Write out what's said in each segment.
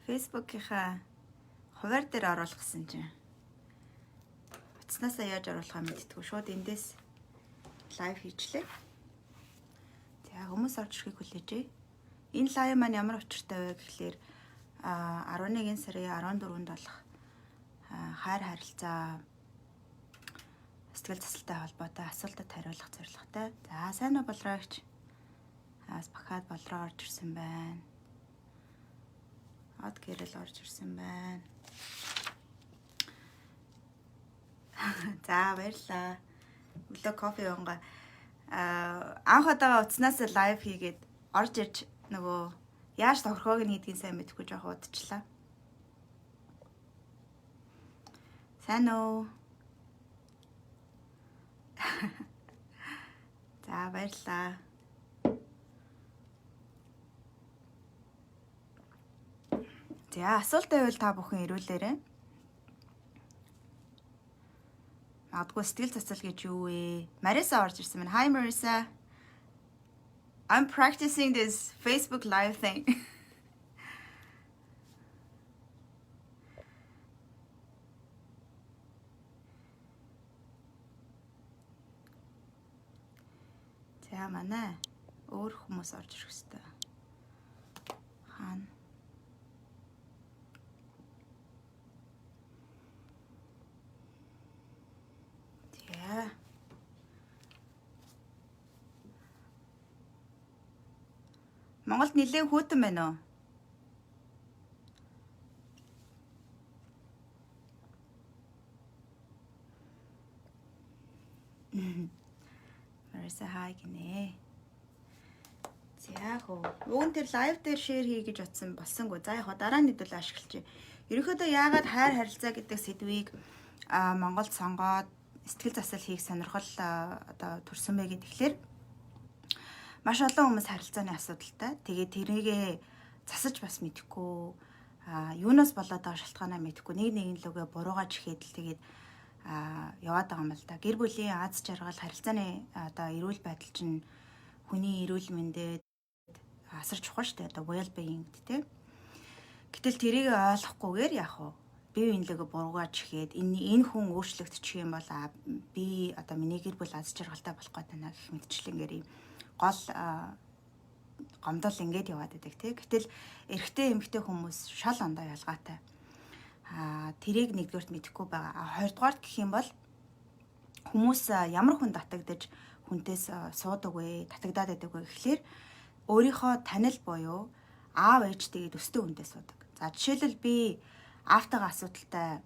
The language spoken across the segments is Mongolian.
Facebook-ийнхаа хуваар дээр оруулах гэсэн чинь утаснаасаа яаж оруулахаа мэдтгүү. Шууд эндээс live хийчлээ. За, хүмүүс орж ирэхийг хүлээжээ. Энэ live маань ямар учиртай вэ гэхлээр 11 сарын 14-нд болох хайр харилцаа, сэтгэл засалтай холбоотой асуултад хариулах зорилготой. За, сайн уу, Болрогч. Аас бахад Болроо орж ирсэн байна. Од гэрэл орж ирсэн байна. За, баярлаа. Өглөө кофе уунгаа. Анх удаага утаснаас live хийгээд орж ирж нөгөө яаж тохирхоог нь хийдгийг сайн мэдэхгүй жоох удчлаа. Сайн уу? За, баярлаа. За, асуулт байвал та бүхэн ирүүлээрэй. Магадгүй сэтгэл засал гэж юу вэ? Мариса орж ирсэн байна. Hi, Marissa. I'm practicing this Facebook live thing. За, манай өөр хүмүүс орж ирэх хэвээр. Хаана? За. Монголд нэлээд хүйтэн байна уу? Marissa, hi гинэ. За хөө. Уг нь тэр live дээр share хий гэж утсан болсонгүй. За, яг дараа нь хэдүүл ашиглажээ. Ерөнхийдөө яагаад хайр харилцаа гэдэг сэдвийг Монголд сонгоод сэтгэл засал хийх сонирхол одоо төрсөн бэ гэхээр маш олон хүмүүс харилцааны асуудалтай. Тэгээд тэрийгээ засаж бас мэдэхгүй, юунаас болоод байгаа шалтгаанаа мэдэхгүй, нэг нэгэн лүгээ буруугаа чихээд л тэгээд яваад байгаа юм л да. Гэр бүлийн аз жаргал, харилцааны одоо эрүүл байдал чинь хүний эрүүл мэндэд асар чухал шүү дээ. Одоо well being гэдэг, тийм. Гэтэл тэрийг ойлгохгүйгээр яг уу бие биенээ буруугаа чихээд энэ хүн өөрчлөгдчих юм бол би одоо миний гэр бүл аз жаргалтай болох гээд байна гэх мэтчлэнгээр юм гол гомдол ингээд яваад байдаг, тий. Гэтэл эрэгтэй эмэгтэй хүмүүс шал ондоо ялгаатай. Тэрийг нэгдүгээрт мэдэхгүй байгаа. А хоёрдугаарт гэх юм бол хүмүүс ямар хүн татагдаж хүнтээс суудаг вэ, татагдаад байдаг вэ гэхлээр өөрийнхөө танил буюу аав ээжтэйгээ төстэй хүнтэй суудаг. За, жишээлбэл, би аавтайгаа асуудалтай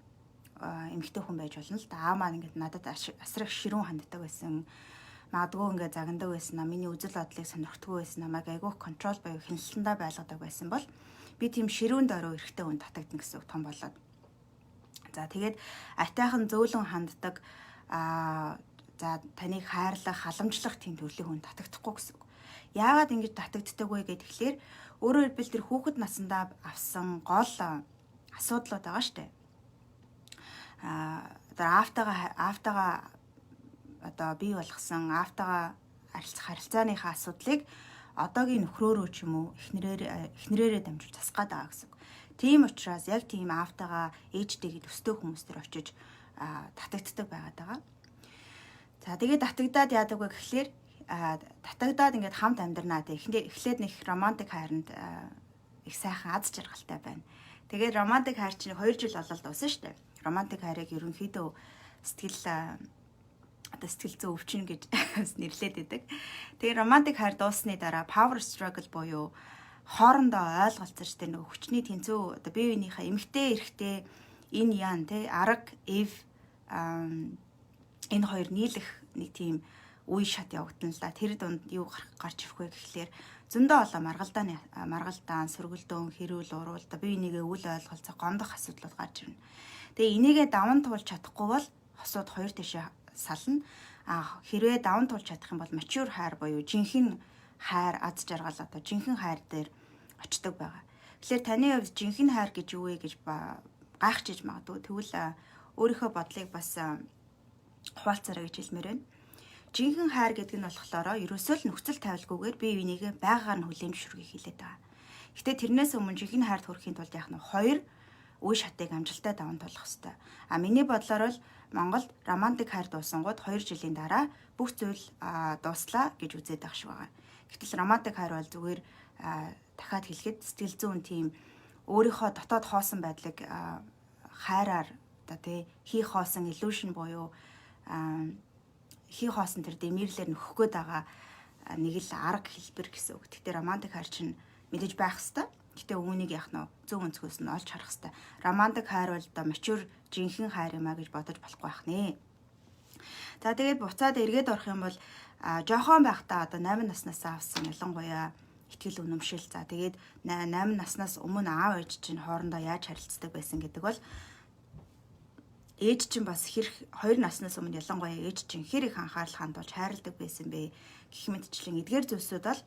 эмэгтэй хүн байж болно л да. Аав маань ингээд надад асар их ширүүн ханддаг байсан. Магадгүй ингээд загнадаг байсан. Миний үзэл бодлыг сонирхдаггүй байсан. Намайг айгүйх control буюу хяналтандаа байлгадаг байсан бол би тийм ширүүн дөрөв эрэгтэй хүн татагдана гэсэн үг том болоод. За, тэгээд айтайхан зөөлөн ханддаг, за, таныг хайрлах, халамжлах тийм төрлийн хүн татагдахгүй гэсэн үг. Яагаад ингэж татагддаг вэ гэхээр өөрөөр хэлбэл тэр хүүхэд насандаа авсан гол асуудлууд байгаа штэ. Одоо аавтайгаа одоо бий болгосон аавтайгаа харилцах харилцааныхаа асуудлыг одоогийн нөхрөөрөө ч юм уу эхнэрээрээ дамжуулж засах гээд байгаа гэсэн үг. Тийм учраас яг тийм аавтайгаа, ээжтэйгээ төстэй хүмүүс төр очиж татагддаг байгаад байгаа. За, тэгээд татагдаад яадаг вэ гэхлээр татагдаад ингээд хамт амьдрнаа. Тэг эхлээд нэг романтик хайранд их сайхан аз жаргалтай байна. Тэгээд романтик хайр чинь 2 жил болол дуусна шүү дээ. Романтик хайрыг ерөнхийдөө сэтгэл одоо сэтгэл зүйн өвчин гэж нэрлээд байдаг. Тэгээд романтик хайр дууссаны дараа power struggle буюу хоорондоо ойлголцож, тэр нөгөө хүчний тэнцүү, одоо бие биенийхээ эмэгтэй эрэгтэй энэ ян те арга эв энэ хоёр нийлэх нэг тийм үе шат явагдана л да. Тэр дунд юу гарч ирэх вэ гэхлээр зөндөө олон маргалдаан, сөргөлдөөн, хэрүүл, уруул, бие бинийгээ үл ойлголцох, гомдох асуудлууд гарч ирнэ. Тэгээ энийгээ даван туулж чадахгүй бол хосууд хоёр тишээ сална. А хэрвээ даван туулж чадах юм бол mature хайр буюу жинхэнэ хайр, аз жаргал, одоо жинхэнэ хайр дээр очдог байгаа. Тэгэхээр таны хувьд жинхэнэ хайр гэж юу вэ гэж гайхчихж магадгүй. Тэгвэл өөрийнхөө бодлыг бас хуваалцаарай гэж хэлмээр байна. Жинхэнэ хайр гэдэг нь болохоор ерөөсөө л нөхцөл тавилгүйгээр бие бинийгээ байгаагаар нь хүлээн зөвшөөрөхийг хэлээд байгаа. Гэтэ тэрнээс өмнө жинхэнэ хайрт хүрэхийн тулд яах нь хоёр үе шатыг амжилттай даван туулах хэрэгтэй. А миний бодлоор бол Монголд романтик хайр дуусангууд 2 жилийн дараа бүх зүйл дууслаа гэж үзээд байх шиг байгаа. Гэтэл романтик хайр бол зүгээр дахиад хэлэхэд сэтгэл зүйн тийм өөрийнхөө дотоод хоосон байдлыг хайраар одоо тий хий хоосон illusion буюу хий хоосон тэр дэмирлэр нөхөх гээд байгаа нэг л арга хэлбэр гэсэн үг. Гэхдээ романтик хайр чинь мэдээж байх хэвээр. Гэтэ үүнийг яах нь зөв өнцгөөс нь олж харах хэвээр. Романтик хайр бол одоо mature жинхэнэ хайр юм а гэж бодож болохгүй байх нэ. За, тэгээд буцаад эргээд орох юм бол жоохон байхдаа одоо 8 наснаас авсан ялангуяа итгэл үнэмшил, за тэгээд 8 наснаас өмнө аав ээж чинь хоорондоо яаж харилцдаг байсан гэдэг бол ээж чинь бас хэр 2 наснаас өмнө ялангуяа ээж чинь хэр их анхаарал хандуулж хайрладаг байсан бэ гэх мэтчлэн эдгээр зүйлсүүд бол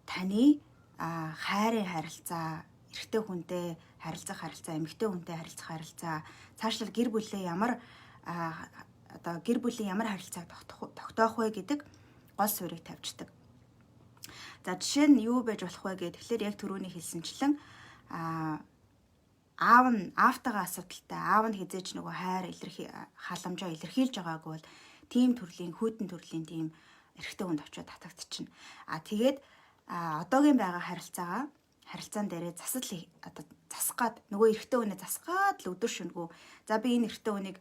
таны хайрын харилцаа, эрэгтэй хүнтэй харилцах харилцаа, эмэгтэй хүнтэй харилцах харилцаа, цаашлал гэр бүлээ ямар одоо гэр бүлийн ямар харилцааг тогтоох вэ гэдэг гол суурийг тавьчихдаг. За, жишээ нь юу байж болох вэ гэх тэгэхээр яг түрүүний хэлсэнчлэн аав нь аавтайгаа асуудалтай, аав нь хэзээ ч нөгөө хайр илэрхий халамжаа илэрхийлж байгаагүй бол тийм төрлийн хүйтэн төрлийн тийм эрэгтэй хүнд очиод татагдчихна. А тэгээд одоогийн байгаа харилцаагаа харилцаан дээрээ засал одоо засах гад нөгөө эрэгтэй хүнээ засах гад л өдөр шөнөгүй, за би энэ эрэгтэй хүнийг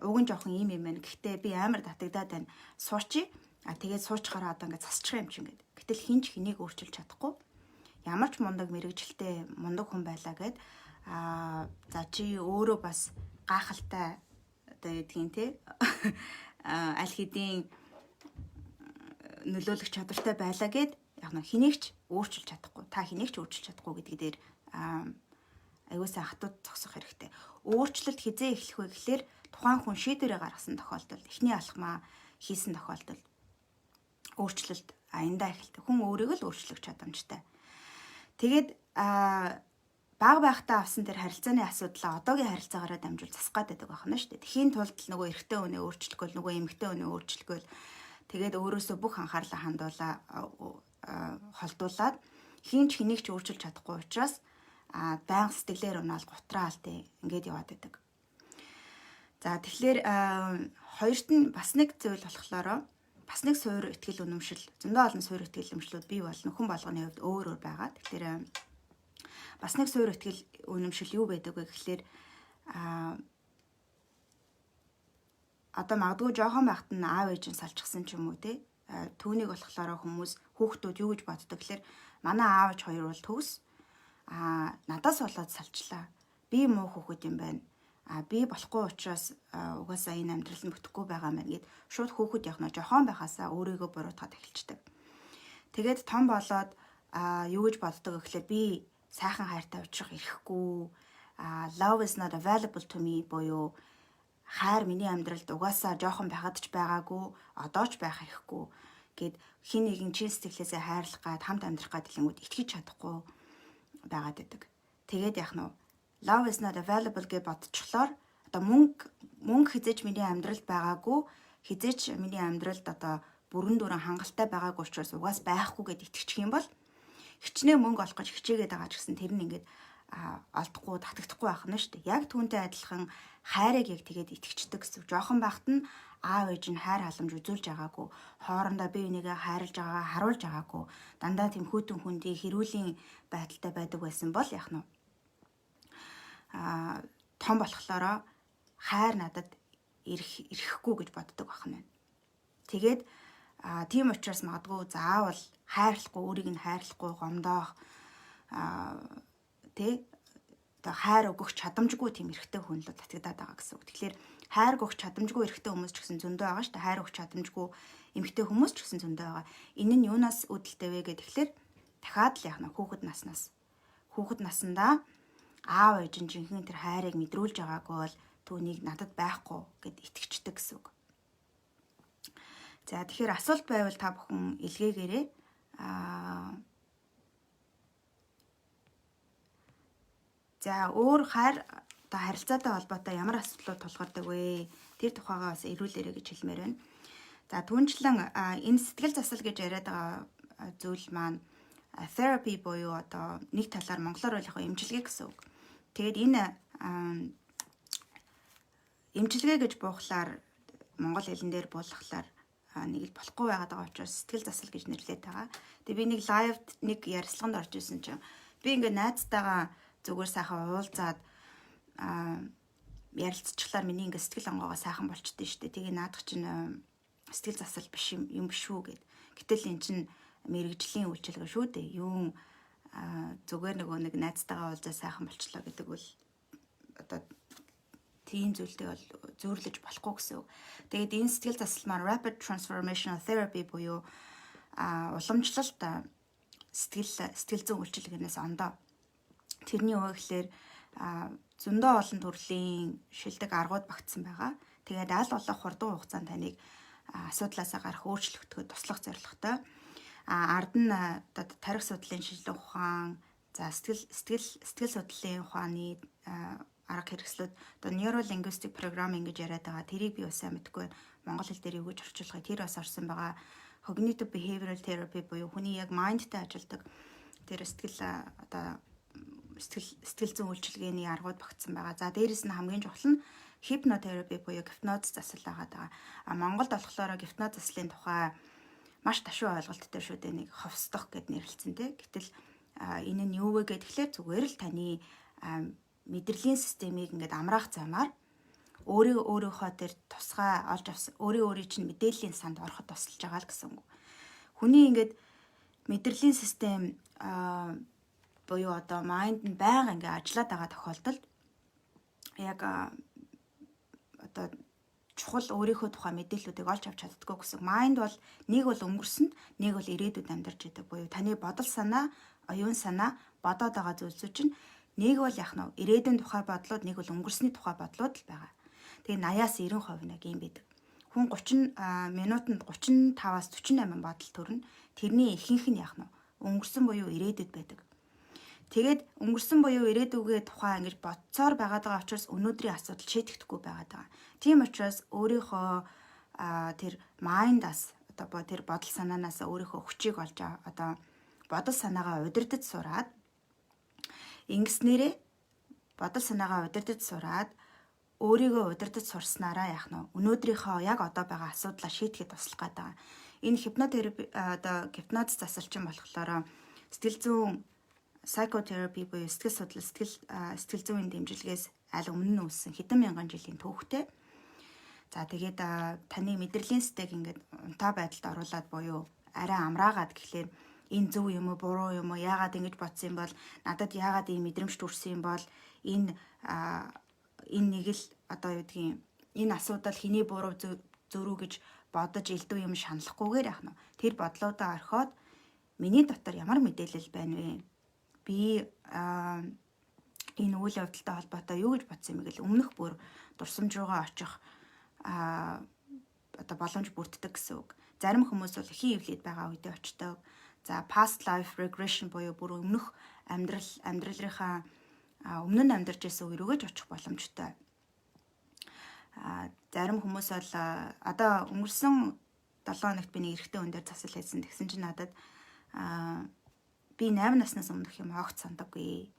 уг нь жоохон ийм юм байна. Гэхдээ би амар татагдаад байна. Суучи. А тэгээд суучхаараа одоо ингээд засчих юм чинь гээд. Гэтэл хэн ч хэнийг өөрчилж чадахгүй. Ямар ч мундаг мэргэжилтэй мундаг хүн байлаа гээд за чи өөрөө бас гайхалтай одоо юу гэдгийг те аль хэдийн нөлөөлөх чадвартай байлаа гээд яг нь хэнийг ч өөрчилж чадахгүй. Та хэнийг ч өөрчилж чадахгүй гэдэг дээр аюул сан хатууд зогсох хэрэгтэй. Өөрчлөлт хэзээ эхлэх вэ гэхлээр тухайн хүн шийдвэрээ гаргасан тохиолдолд, эхний алхмаа хийсэн тохиолдолд өөрчлөлт аяндаа эхэлдэг. Хүн өөрийгөө л өөрчлөх чадамжтай. Тэгээд бага байхдаа авсан тэр харилцааны асуудлаа одоогийн харилцаагаараа дамжуул засах гээд байдаг байна шүү дээ. Тэхийн тулд л нөгөө эрэгтэй хүнээ өөрчлөхгүй, нөгөө эмэгтэй хүнээ өөрчлөхгүй, тэгээд өөрөөсөө бүх анхаарлаа хандуулаа холдуулаад хэн ч хэнийг ч өөрчилж чадахгүй учраас байнга сэтгэлээр унаал гутраал тий ингээд яваад байдаг. За, тэгэхээр хоёрт нь бас нэг зүйл болохоор бас нэг суурь итгэл үнэмшил, зөндөө олон суурь итгэл үнэмшлүүд бий болно, хүн болгоны хувьд өөр өөр байгаа. Тэгэхээр бас нэг суурь итгэл үнэмшил юу байдаг вэ гэхлээр одоо магадгүй жоохон байхад нь аав ээж нь салчихсан ч юм уу те, түүнийг болохоор хүмүүс хүүхдүүд юу гэж боддог гэхлээр манай аав ээж хоёр бол төгс надаас болоод салчлаа, би муу хүүхэд юм байна, би болохгүй учраас угаасаа энэ амьдрал нь бүтэхгүй байгаа юм байна гээд шууд хүүхэд яг нь жоохон байхаасаа өөрийгөө буруутгаад эхэлчихдэг. Тэгээд том болоод юу гэж боддог гэхлээр би сайхан хайртай уулзах эрхгүй, love is not available to me буюу хайр миний амьдралд угаасаа жоохон байхад ч байгаагүй, одоо ч байх эрхгүй гээд хэн нэгэн чин сэтгэлээсээ хайрлах гад хамт амьдрах гад хэлэнгүүд итгэж чадахгүй байгаад байдаг. Тэгээд яах нь love is not available гэж бодчихлоор одоо мөнгө хэзээ ч миний амьдралд байгаагүй, хэзээ ч миний амьдралд одоо бүрэн дүүрэн хангалттай байгаагүй учраас угаас байхгүй гэд итгэчих юм бол хичнээн мөнгө олох гэж хичээгээд байгаа ч гэсэн тэр нь ингээд олдохгүй, татагдахгүй байх нь шүү дээ. Яг түүнтэй адилхан хайрыг яг тэгээд итгэждэг гэсэн. Жоохон байхад нь аав ээж нь хайр халамж үзүүлж байгаагүй, хоорондоо бие бинийгээ хайрлаж байгаагаа харуулж байгаагүй, дандаа тийм хүйтэн хүндий хэрүүлийн байдалтай байдаг байсан бол яах нь том болохлоороо хайр надад ирэх ирэхгүй гэж боддог байх нь байна. Тэгээд тийм учраас магадгүй заавал хайрлахгүй, өөрийг нь хайрлахгүй, гомдоох тэ одоо хайр өгөх чадамжгүй тийм эрэгтэй хүн л татагдаад байгаа гэсэн үг. Тэгэхээр хайр өгөх чадамжгүй эрэгтэй хүмүүс ч гэсэн зөндөө байгаа шүү дээ. Хайр өгөх чадамжгүй эмэгтэй хүмүүс ч гэсэн зөндөө байгаа. Энэ нь юунаас үүдэлтэй вэ гэх тэгэхээр дахиад л яах нь хүүхэд наснаас. Хүүхэд насандаа аав ээж нь жинхэнэ тэр хайрыг мэдрүүлж байгаагүй бол түүнийг надад байхгүй гэд итгэждэг гэсэн үг. За, тэгэхээр асуулт байвал та бүхэн илгээгээрэй. За, өөр хайр одоо харилцаатай холбоотой ямар асуудлууд тулгардаг вэ? Тэр тухайгаа бас ирүүлээрэй гэж хэлмээр байна. За, түүнчлэн энэ сэтгэл засал гэж яриад байгаа зүйл маань Therapy буюу одоо нэг талаар монголоор бол яг эмчилгээ гэсэн үг. Тэгээд энэ эмчилгээ гэж буухлаар, монгол хэлэн дээр буулгахлаар нэг л болохгүй байгаад байгаа учраас сэтгэл засал гэж нэрлэдэг байгаа. Тэгээ би нэг live д нэг ярилцлаганд орж исэн чинь би ингээ найзтайгаа зүгээр сайхан уулзаад ярилцчихлаар миний ингээ сэтгэл онгоогоо сайхан болчихдээ штэ. Тэгээ наадах чинь сэтгэл засал биш юм юм биш үү гэд. Гэтэл эн чинь мэргэжлийн үйлчилгээ шүү дээ. Юун зүгээр нөгөө нэг найзтайгаа уулзаа сайхан болчлоо гэдэг бол одоо тийм зүйлтэй бол зөөрлөж болохгүй гэсэн үг. Тэгээд энэ сэтгэл засал маань Rapid Transformational Therapy буюу уламжлалт сэтгэл зүйн үйлчилгээнээс ондоо. Тэрний юу гэхээр зөндөө олон төрлийн шилдэг аргууд багтсан байгаа. Тэгээд аль болох хурдан хугацаанд таныг асуудлаасаа гарах, өөрчлөгдөхөд туслах зорилготой. Ард нь одоо тархи судлалын шинжлэх ухаан, за сэтгэл судлалын ухааны арга хэрэгслүүд, одоо neuro linguistic programming гэж яриад байгаа. Тэрийг би бас сайн мэдэхгүй, монгол хэл дээр юу гэж орчуулахыг, тэр бас орсон байгаа. Cognitive behavioral therapy буюу хүний яг mind тай ажилладаг тэр сэтгэл одоо сэтгэл зүйн үйлчилгээний аргууд багтсан байгаа. За, дээрэс нь хамгийн чухал нь hypnotherapy буюу гипноз засал байгаа даа. А Монголд болохоор гипноз заслын тухай маш ташуу ойлголттой шүү дээ. Нэг ховсдох гэд нэрлэлсэн тий. Гэтэл энэ нь юу вэ гэхээр зүгээр л таны мэдрэлийн системийг ингээд амраах замаар өөрөө өөрийнхөө тэр тусгай олж авсан өөрийн өөрийн чинь мэдээллийн санд ороход тусалж байгаа л гэсэн үг. Хүний ингээд мэдрэлийн систем буюу одоо mind нь байнга ингээ ажиллаад байгаа тохиолдолд яг одоо чухал өөрийнхөө тухай мэдээллүүдийг олж авч чаддаггүй гэсэн. Mind бол нэг бол өнгөрсөнд, нэг бол ирээдүйд амьдарч идэг буюу таны бодол санаа, оюун санаа бодоод байгаа зүйлсүүд чинь нэг бол яг нь ирээдүйн тухай бодлууд, нэг бол өнгөрсний тухай бодлууд л байгаа. Тэгээ 80-аас 90% нэг юм байдаг. Хүн 30 минутанд 35-аас 48 бодол төрнө. Тэрний ихэнх нь яг нь өнгөрсөн буюу ирээдүйд байдаг. Тэгээд өнгөрсөн буюу ирээдүгээ тухай ингэж бодсоор байгаад байгаа учраас өнөөдрийн асуудал шийдэхгүй байгаад байгаа. Тийм учраас өөрийнхөө тэр mind аас, одоо тэр бодол санаанаас өөрийнхөө хүчийг олж, одоо бодол санаагаа удирдах сураад, ингэснээрээ бодол санаагаа удирдах сураад, өөрийгөө удирдах сурснараа яах нь өнөөдрийнхөө яг одоо байгаа асуудлаа шийдэхэд туслах гээд байгаа. Энэ hypnotherapy, одоо гипноз засалчин болохоор сэтгэл зүйн psychotherapy буюу сэтгэл судлал, сэтгэл зүйн дэмжлэгээс аль өмнө нь үүссэн, хэдэн мянган жилийн түүхтэй. За, тэгээд таны мэдрэлийн стег ингээд унтаа байдалд оруулаад буюу арай амраагаад гэхлээр энэ зөв юм уу, буруу юм уу, яагаад ингэж бодсон юм бол, надад яагаад ийм мэдрэмж төрсэн юм бол, энэ нэг л одоо юу гэдгийг, энэ асуудал хэний буруу зөрүү гэж бодож элдв юм шаналхгүйгээр яах нь тэр бодлоодоо орхиод миний дотор ямар мэдээлэл байна вэ? Би энэ үйл явдалтай холбоотой юу гэж бодсон юм бэ гэл өмнөх бүр дурсамж руугаа очих одоо боломж бүрддэг гэсэн үг. Зарим хүмүүс бол эхийн эвлийд байгаа үедээ очдог. За, past life regression буюу бүр өмнөх амьдралынхаа өмнө нь амьдарч байсан үе рүүгээ ч очих боломжтой. Зарим хүмүүс бол одоо өнгөрсөн 7 хоногт би нэг эрэгтэй хүн дээр засал хийсэн. Тэгсэн чинь надад би 8 наснаас өмнөх юм огт сандаггүй.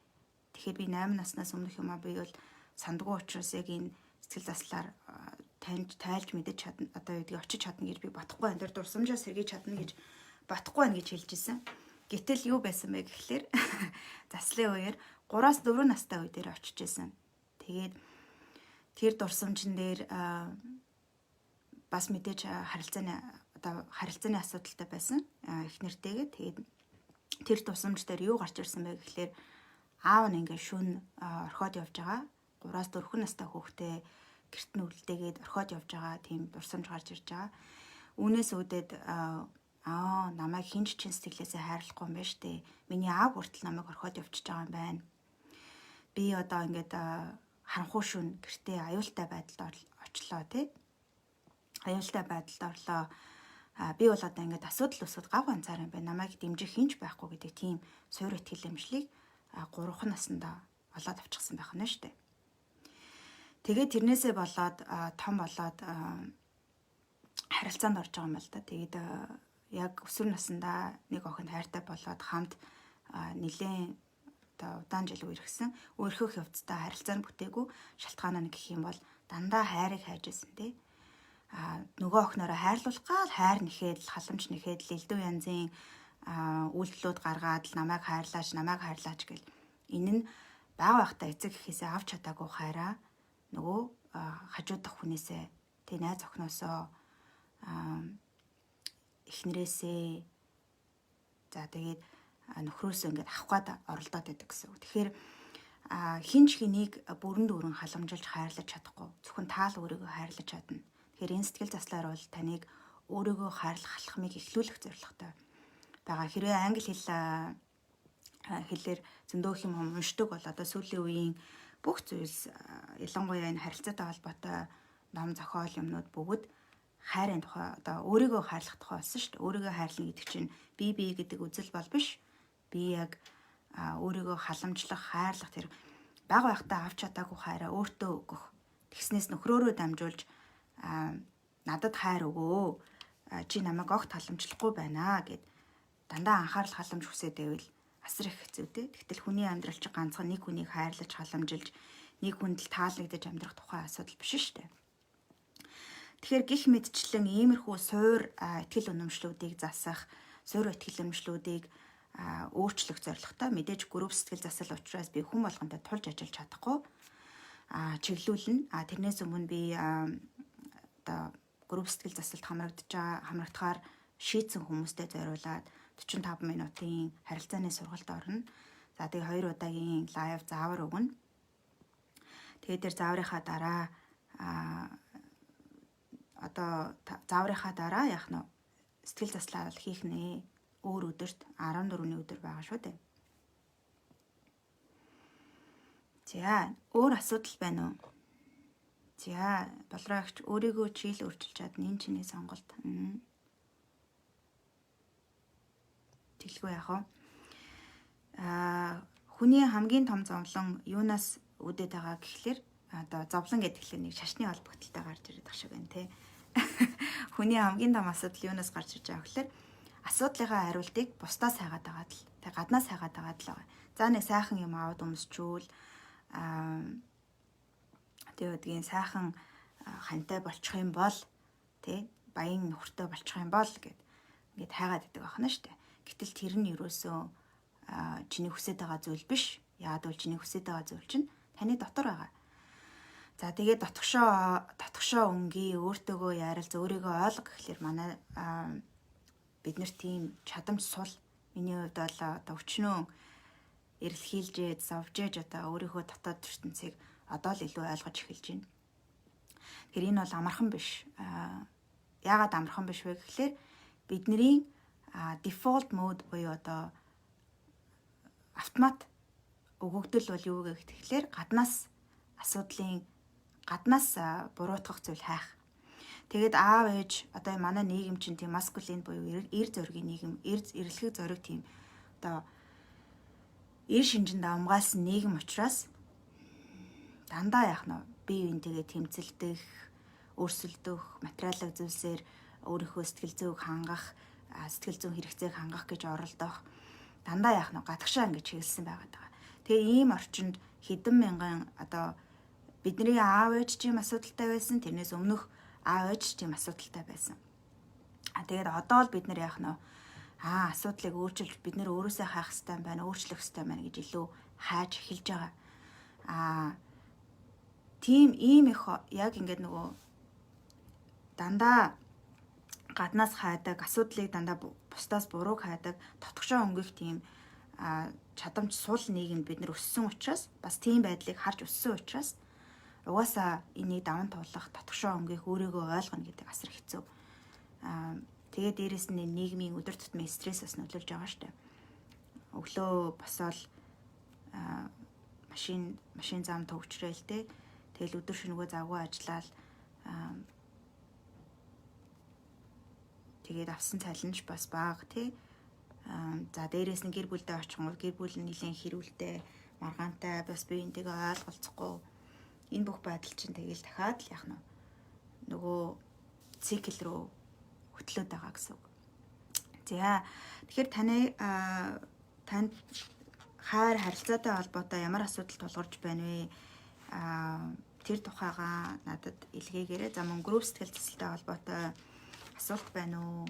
Тэгэхээр би 8 наснаас өмнөх юм би бол сандаггүй учраас яг энэ сэтгэл заслаар таньж тайлж мэдэж чадна, одоо юу гэдгийг, очиж чадна гэж би бодохгүй байна. Тэр дурсамжаа сэргийж чадна гэж бодохгүй байна гэж хэлж исэн. Гэтэл юу байсан бэ гэхлээр заслын үеэр 3-аас 4 настай үе дээр очиж исэн. Тэгээд тэр дурсамжин дээр бас мэдээж харилцааны асуудалтай байсан эхнэртэйгээ. Тэгээд тэр дурсамж дээр юу гарч ирсэн бэ гэхлээр аав нь ингээд шөнө орхиод явж байгаа. 3-аас 4 настай хүүхдээ гэрт нь үлдээгээд орхиод явж байгаа тийм дурсамж гарч ирж байгаа. Үүнээс үүдээд намайг хэн ч чин сэтгэлээсээ хайрлахгүй юм байна штэ. Миний аав хүртэл намайг орхиод явчихж байгаа юм байна. Би одоо ингээд харанхуй шөнө гэртээ аюултай байдалд очлоо, тий. Аюултай байдалд орлоо. Би бол одоо ингээд асуудал үүсгэд гав ганцаар юм байна. Намайг дэмжих хэн ч байхгүй гэдэг тийм суур итгэл үнэмшлийг 3 наснда олоод авчихсан байх нь шүү дээ. Тэгээд тэрнээсээ болоод том болоод харилцаанд орж байгаа юм л да. Тэгээд Яг өсвөр насндаа нэг охинд хайртай болоод хамт нэлээд одоо удаан жил үерхсэн. Үерхэх явцдаа харилцаа нь бүтээгүй. Шалтгаанаа нь гэх юм бол дандаа хайрыг хайж байсан тий. Нөгөө охиноороо хайрлуулах гал хайр нэхэд л халамж нэхэд л элдв янзын үйлдэлүүд гаргаад л намайг хайрлаач, намайг хайрлаач гэл. Энэ нь бага байхдаа эцэг эхээсээ авч чадаагүй хайраа нөгөө хажуудах хүнээсээ тий найз охиноосоо эхнэрээсээ за тэгээд нөхрөөсөө ингээд авах гээд оролдоод байдаг гэсэн үг. Тэгэхээр хин ч хэнийг бүрэн дүүрэн халамжилж хайрлаж чадахгүй. Зөвхөн таал өөрийгөө хайрлаж чадна. Тэгэхээр энэ сэтгэл заслаар бол таныг өөрийгөө хайрлах алхмыг эхлүүлэх зорилготой байгаа. Хэрвээ англи хэлээр зөндөө юм уншдаг бол одоо сүүлийн үеийн бүх зүйлс, ялангуяа энэ харилцаатай холбоотой ном зохиол юмнууд бүгд хайрын тухай, одоо өөрийгөө хайрлах тухай болсон шүү дээ. Өөрийгөө хайрлана гэдэг чинь би гэдэг үзэл бол биш. Би яг өөрийгөө халамжлах, хайрлах тэр бага байхдаа авч чадаагүй хайраа өөртөө өгөх. Тэгснээс нөхрөөрөө дамжуулж надад хайр өгөө. Чи намайг огт халамжлахгүй байна гэд дандаа анхаарал халамж хүсээд байвал асар их хэцүү те. Тэгтэл хүний амьдрал чинь ганцхан нэг хүнийг хайрлаж халамжилж нэг хүнд л таалагдаж амьдрах тухай асуудал биш шүү дээ. Тэгэхээр гих мэдчлэн иймэрхүү суур итгэл үнэмшлүүдийг засах, суур итгэл үнэмшлүүдийг өөрчлөх зорилготой мэдээж групп сэтгэл засал учраас би хүн болгонтой тулж ажиллаж чадахгүй чиглүүлнэ. Тэрнээс өмнө би одоо групп сэтгэл засалд хамрагдахаар шийдсэн хүмүүстэй зориулаад 45 минутын харилцааны сургалт орно. За тэгээ 2 удаагийн live заавар өгнө. Тэгээд тэр зааврынхаа дараа одоо зааврынхаа дараа яах нь сэтгэл заслаа бол хийх нэ. Өөр өдөрт 14-ний өдөр байгаа шүү дээ. За, өөр асуудал байна уу? За, болроо агч өөрийгөө чийл өөрчилж чадна. Энэ чиний сонголт. Тэглгүй яах вэ? Хүний хамгийн том зовлон юунаас үүдээд байгаа гэхлээр одоо зовлон гэдэг тэгэхээр нэг шашны холбогдлолтой гарч ирээд байх шиг байна те. Хүний хамгийн том асуудал юунаас гарч ирж байгаа гэхлээр асуудлынхаа хариултыг бусдаас хайгаад байгаа л тэг гаднаас хайгаад байгаа л байгаа. За нэг сайхан юм аваад өмсчүүл тэг өдгийн сайхан хантай болчих юм бол тэ баян нөхөртэй болчих юм бол гэд ингээд хайгаад идэг байна шүү дээ. Гэтэл тэр нь ерөөсөө чиний хүсэж байгаа зүйл биш. Яагаад бол чиний хүсэж байгаа зүйл чинь таны дотор байгаа. За тэгээд дотгошоо өнгий, өөртөөгөө ярилз, өөрийгөө ойлго гэхлээр манай бид нар тийм чадамж сул. Миний хувьд бол одоо өчнөө эрэлхийлжээд, зовжээж одоо өөрийнхөө дотоод ертөнцийг одоо л илүү ойлгож эхэлж байна. Тэгэхээр энэ бол амархан биш. Яагаад амархан биш вэ гэхлээр бидний default mode буюу одоо автомат өгөгдөл бол юу гэх тэгэхээр гаднаас асуудлын гаднаас буруутгах зүйл хайх. Тэгээд аав ээж одоо манай нийгэм чинь тийм маскулин буюу эр зоригийн нийгэм, эр эрэлхэг зориг тийм одоо эр шинжинд давмгаалсан нийгэм учраас дандаа яах нь бие биентэйгээ тэмцэлдэх, өрсөлдөх, материалын зүйлсээр өөрийнхөө сэтгэл зүйг хангах, сэтгэл зүйн хэрэгцээг хангах гэж оролдох дандаа яах нь гадагшаа ингэж чиглэсэн байгаад байгаа. Тэгээ ийм орчинд хэдэн мянган одоо бидний аав ээж ч юм асуудалтай байсан, тэрнээс өмнөх аав ээж ч юм асуудалтай байсан. Тэгээд одоо л бид нар яах нь асуудлыг өөрчилж бид нар өөрөөсөө хайх хэрэгтэй байна, өөрчлөх хэрэгтэй байна гэж илүү хайж эхэлж байгаа. Тийм ийм их яг ингээд нөгөө дандаа гаднаас хайдаг, асуудлыг дандаа бусдаас бурууг хайдаг, дотгошоо өнгөх тийм чадамж сул нийгэмд бид нар өссөн учраас бас тийм байдлыг харж өссөн учраас угаасаа энийг даван туулах, дотгошоо өнгөх, өөрийгөө ойлгоно гэдэг асар хэцүү. Тэгээд дээрэс нь нийгмийн өдөр тутмын стресс бас нөлөөлж байгаа штэ. Өглөө босоод машин зам төвчрөөл те. Тэгэл өдөр шөнөгөө завгүй ажиллаад тэгээд авсан цалинж бас бага тий. За дээрэс нь гэр бүлдээ очихгоо гэр бүл нь нэлээд хэрүүлтэй, маргаантай, бас биеинтэйгээ ойлголцохгүй. Энэ бүх байдал чинь тэгэл дахиад л яах нь нөгөө цикл рүү хөтлөөд байгаа гэсэн үг. За, тэгэхээр танд хайр харилцаатай холбоотой ямар асуудал тулгарч байна вэ? Тэр тухайгаа надад илгээгээрэй. За, мөн group сэтгэл засалтай холбоотой асуулт байна уу?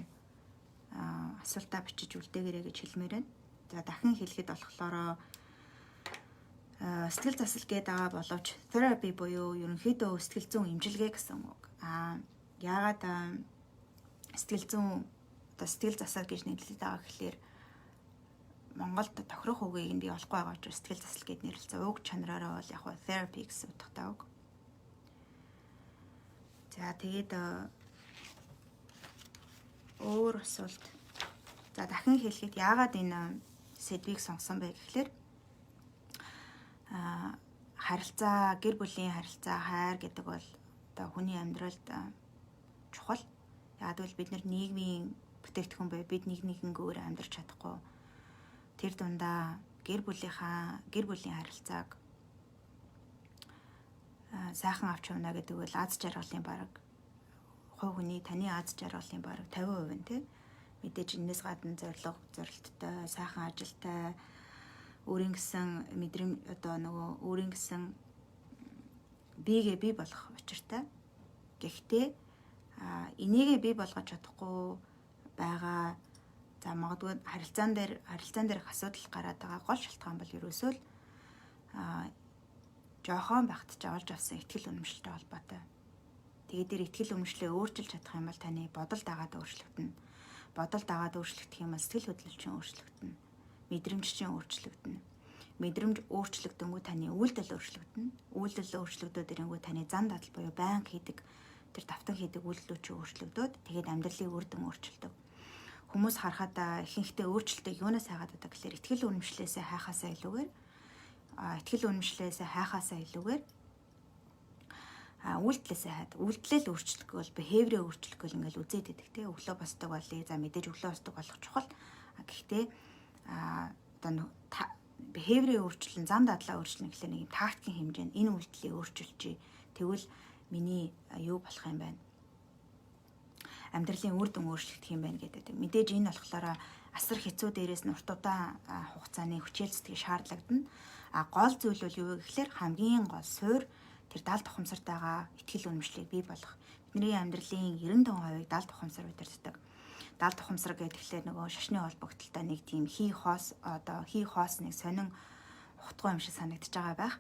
Асуултаа бичиж үлдээгээрэй гэж хэлмээр байна. За, дахин хэлэхэд болохоор сэтгэл засал гэдэг байгаа боловч therapy буюу ерөнхийдөө сэтгэл зүйн эмчилгээ гэсэн үг. Яагаад сэтгэл зүйн, одоо сэтгэл засал гэж нэрлэдэг байгаа гэхлээр Монголд тохирох үгийг нь би олохгүй байгаа учраас сэтгэл засал гэд нэрлэсэн. Уг чанараараа бол яг therapy гэсэн утгатай үг. За, тэгээд өөр асуулт. За, дахин хэлэхэд яагаад энэ сэдвийг сонгосон бэ гэхлээр харилцаа, гэр бүлийн харилцаа, хайр гэдэг бол одоо хүний амьдралд чухал. Яг гэвэл бид нар нийгмийн бүтээгдэхүүн бай, бид нэг нэгэнгээр амьдрч чадахгүй. Тэр дундаа гэр бүлийн харилцааг сайхан авч явна гэдэг бол аз жаргалын бараг хувь хүний, таны аз жаргалын бараг 50% нь, тий. Мэдээж энэс гадна зорилго, зорилттой, сайхан ажилтай, өөрийн гэсэн мэдрэм, одоо нөгөө өөрийн гэсэн биегээ бий болох учиртай. Гэхдээ энийгээ бий болгож чадахгүй байгаа, за, магадгүй харилцаан дээр их асуудал гараад байгаа гол шалтгаан бол ерөөсөө л жоохон байхад ч олж авсан итгэл үнэмшилтэй холбоотой. Тэгээд тэр итгэл үнэмшлээ өөрчилж чадах юм бол таны бодол дагаад өөрчлөгдөнө. Бодол дагаад өөрчлөгдөх юм бол сэтгэл хөдлөл чинь өөрчлөгдөнө. Мэдрэмж чинь өөрчлөгдөнө. Мэдрэмж өөрчлөгдөнгүү таны үйлдэл өөрчлөгдөнө. Үйлдэл өөрчлөгдөөд ирэнгүү таны зан дадал буюу байнга хийдэг тэр давтан хийдэг үйлдэлүүд чинь өөрчлөгдөөд, тэгээд амьдралын үр дүн өөрчлөлдөг. Хүмүүс харахад ихэнхдээ өөрчлөлтийг юунаас хайгаад байдаг гэхээр итгэл үнэмшлээсээ хайхаасаа илүүгээр үйлдэлээсээ хайд. Үйлдэлээ л өөрчлөх бол behavior өөрчлөх гэл ингээл үзээд байдаг, те. Өглөө босдог болъё. За, мэдээж өглөө босдог болох чухал. Гэхдээ одоо behavior өөрчлөн, зан дадлаа өөрчлөн гэхлээр нэг юм тактикийн хэмжээнд энэ үйлдэлийг өөрчилчихье. Тэгвэл миний юу болох юм байна? Амьдралын үр дүн өөрчлөгдөх юм байна гэдэг. Мэдээж энэ болохоор асар хэцүү, дээрээс нь урт удаан хугацааны хүчээл зүтгэх шаардлагадна. А гол зүйл бол юу вэ гэхлээр хамгийн гол суурь тэр далд ухамсартайгаа итгэл үнэмшлийг бий болгох. Бидний амьдралын 95%-ыг далд ухамсар удирддаг. Далд ухамсар гэхээр нөгөө шашны холбогдлолтой нэг тийм хий хоос, одоо хий хоос нэг сонин ухтгүй юм шиг санагдаж байгаа байх.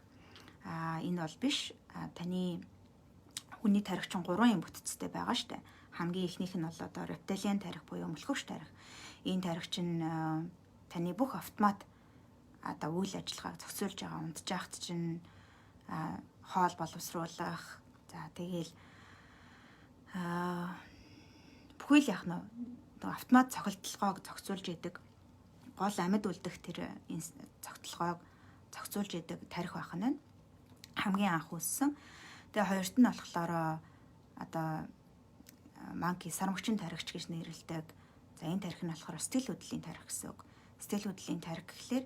Энэ бол биш. Таны хүний тархи чинь гурван юм бүтцтэй байгаа штэ. Хамгийн эхнийх нь бол одоо reptilian тархи буюу мөлхөгч тархи. Энэ тархи чинь таны бүх автомат одоо үйл ажиллагааг зохицуулж байгаа. Унтж байхад чинь хоол боловсруулах. За, тэгээл бүхий л яах нь автомат цохилтолгоог зохицуулж идэг. Гол амьд үлдэх тэр цогцолгоог зохицуулж идэг тархи байх нь хамгийн анх үүссэн. Тэгээ хоёрт нь болохоор одоо monkey, сармагчин тархич гэж нэрлэдэг. За, энэ тархи нь болохоор сэтгэл хөдлөлийн тархи гэсэн үг. Сэтгэл хөдлөлийн тархи гэхлээр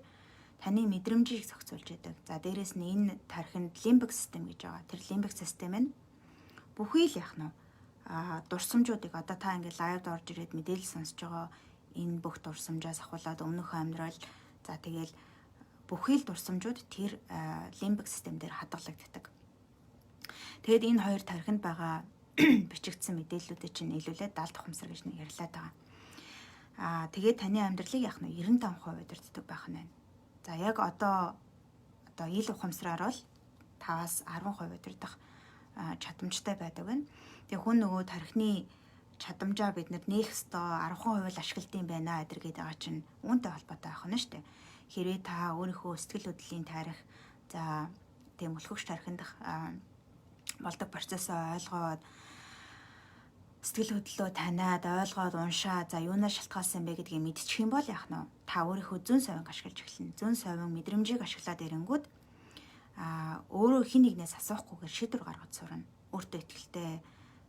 таны мэдрэмжийг зохицуулж идэг. За, дээрэс нь энэ тархинд limbic system гэж байгаа. Тэр limbic system нь бүхий л яах нь дурсамжуудыг, одоо та ингээд live д орж ирээд мэдээлэл сонсож байгаа энэ бүх дурсамжаас ахуулаад өмнөх амьдрал, за, тэгэл бүхий л дурсамжууд тэр limbic system дээр хадгалагддаг. Тэгэд энэ хоёр тархинд байгаа бичигдсэн мэдээллүүдийг чинь нийлүүлээд далд ухамсар гэж нэг ярьлаад байгаа. Тэгээд таны амьдралыг яах нь 95% удирддаг байх нь байна. За, яг одоо ил ухамсараар бол 5-аас 10% удирдах чадамжтай байдаг байна. Тэгээ хүн нөгөө тархины чадамжаа бид нар нээх ёстой, 10% л ашигладаг юм байна эдэр гэдэг байгаа чинь үүнтэй холбоотой байх нь шүү дээ. Хэрвээ та өөрийнхөө сэтгэл хөдлөлийн тархи, за, тийм мөлхөгч тархиндах болдог процессоо ойлгоод, сэтгэл хөдлөлөө таниад, ойлгоод, уншаа, за, юунаас шалтгаалсан бэ гэдгийг мэдчих юм бол яах нь та өөрийнхөө зүүн совинг ашиглаж эхэлнэ. Зүүн совин мэдрэмжийг ашиглаад ирэнгүүд өөрөө хэн нэгнээс асуухгүйгээр шийдвэр гаргаж сурна. Өөртөө итгэлтэй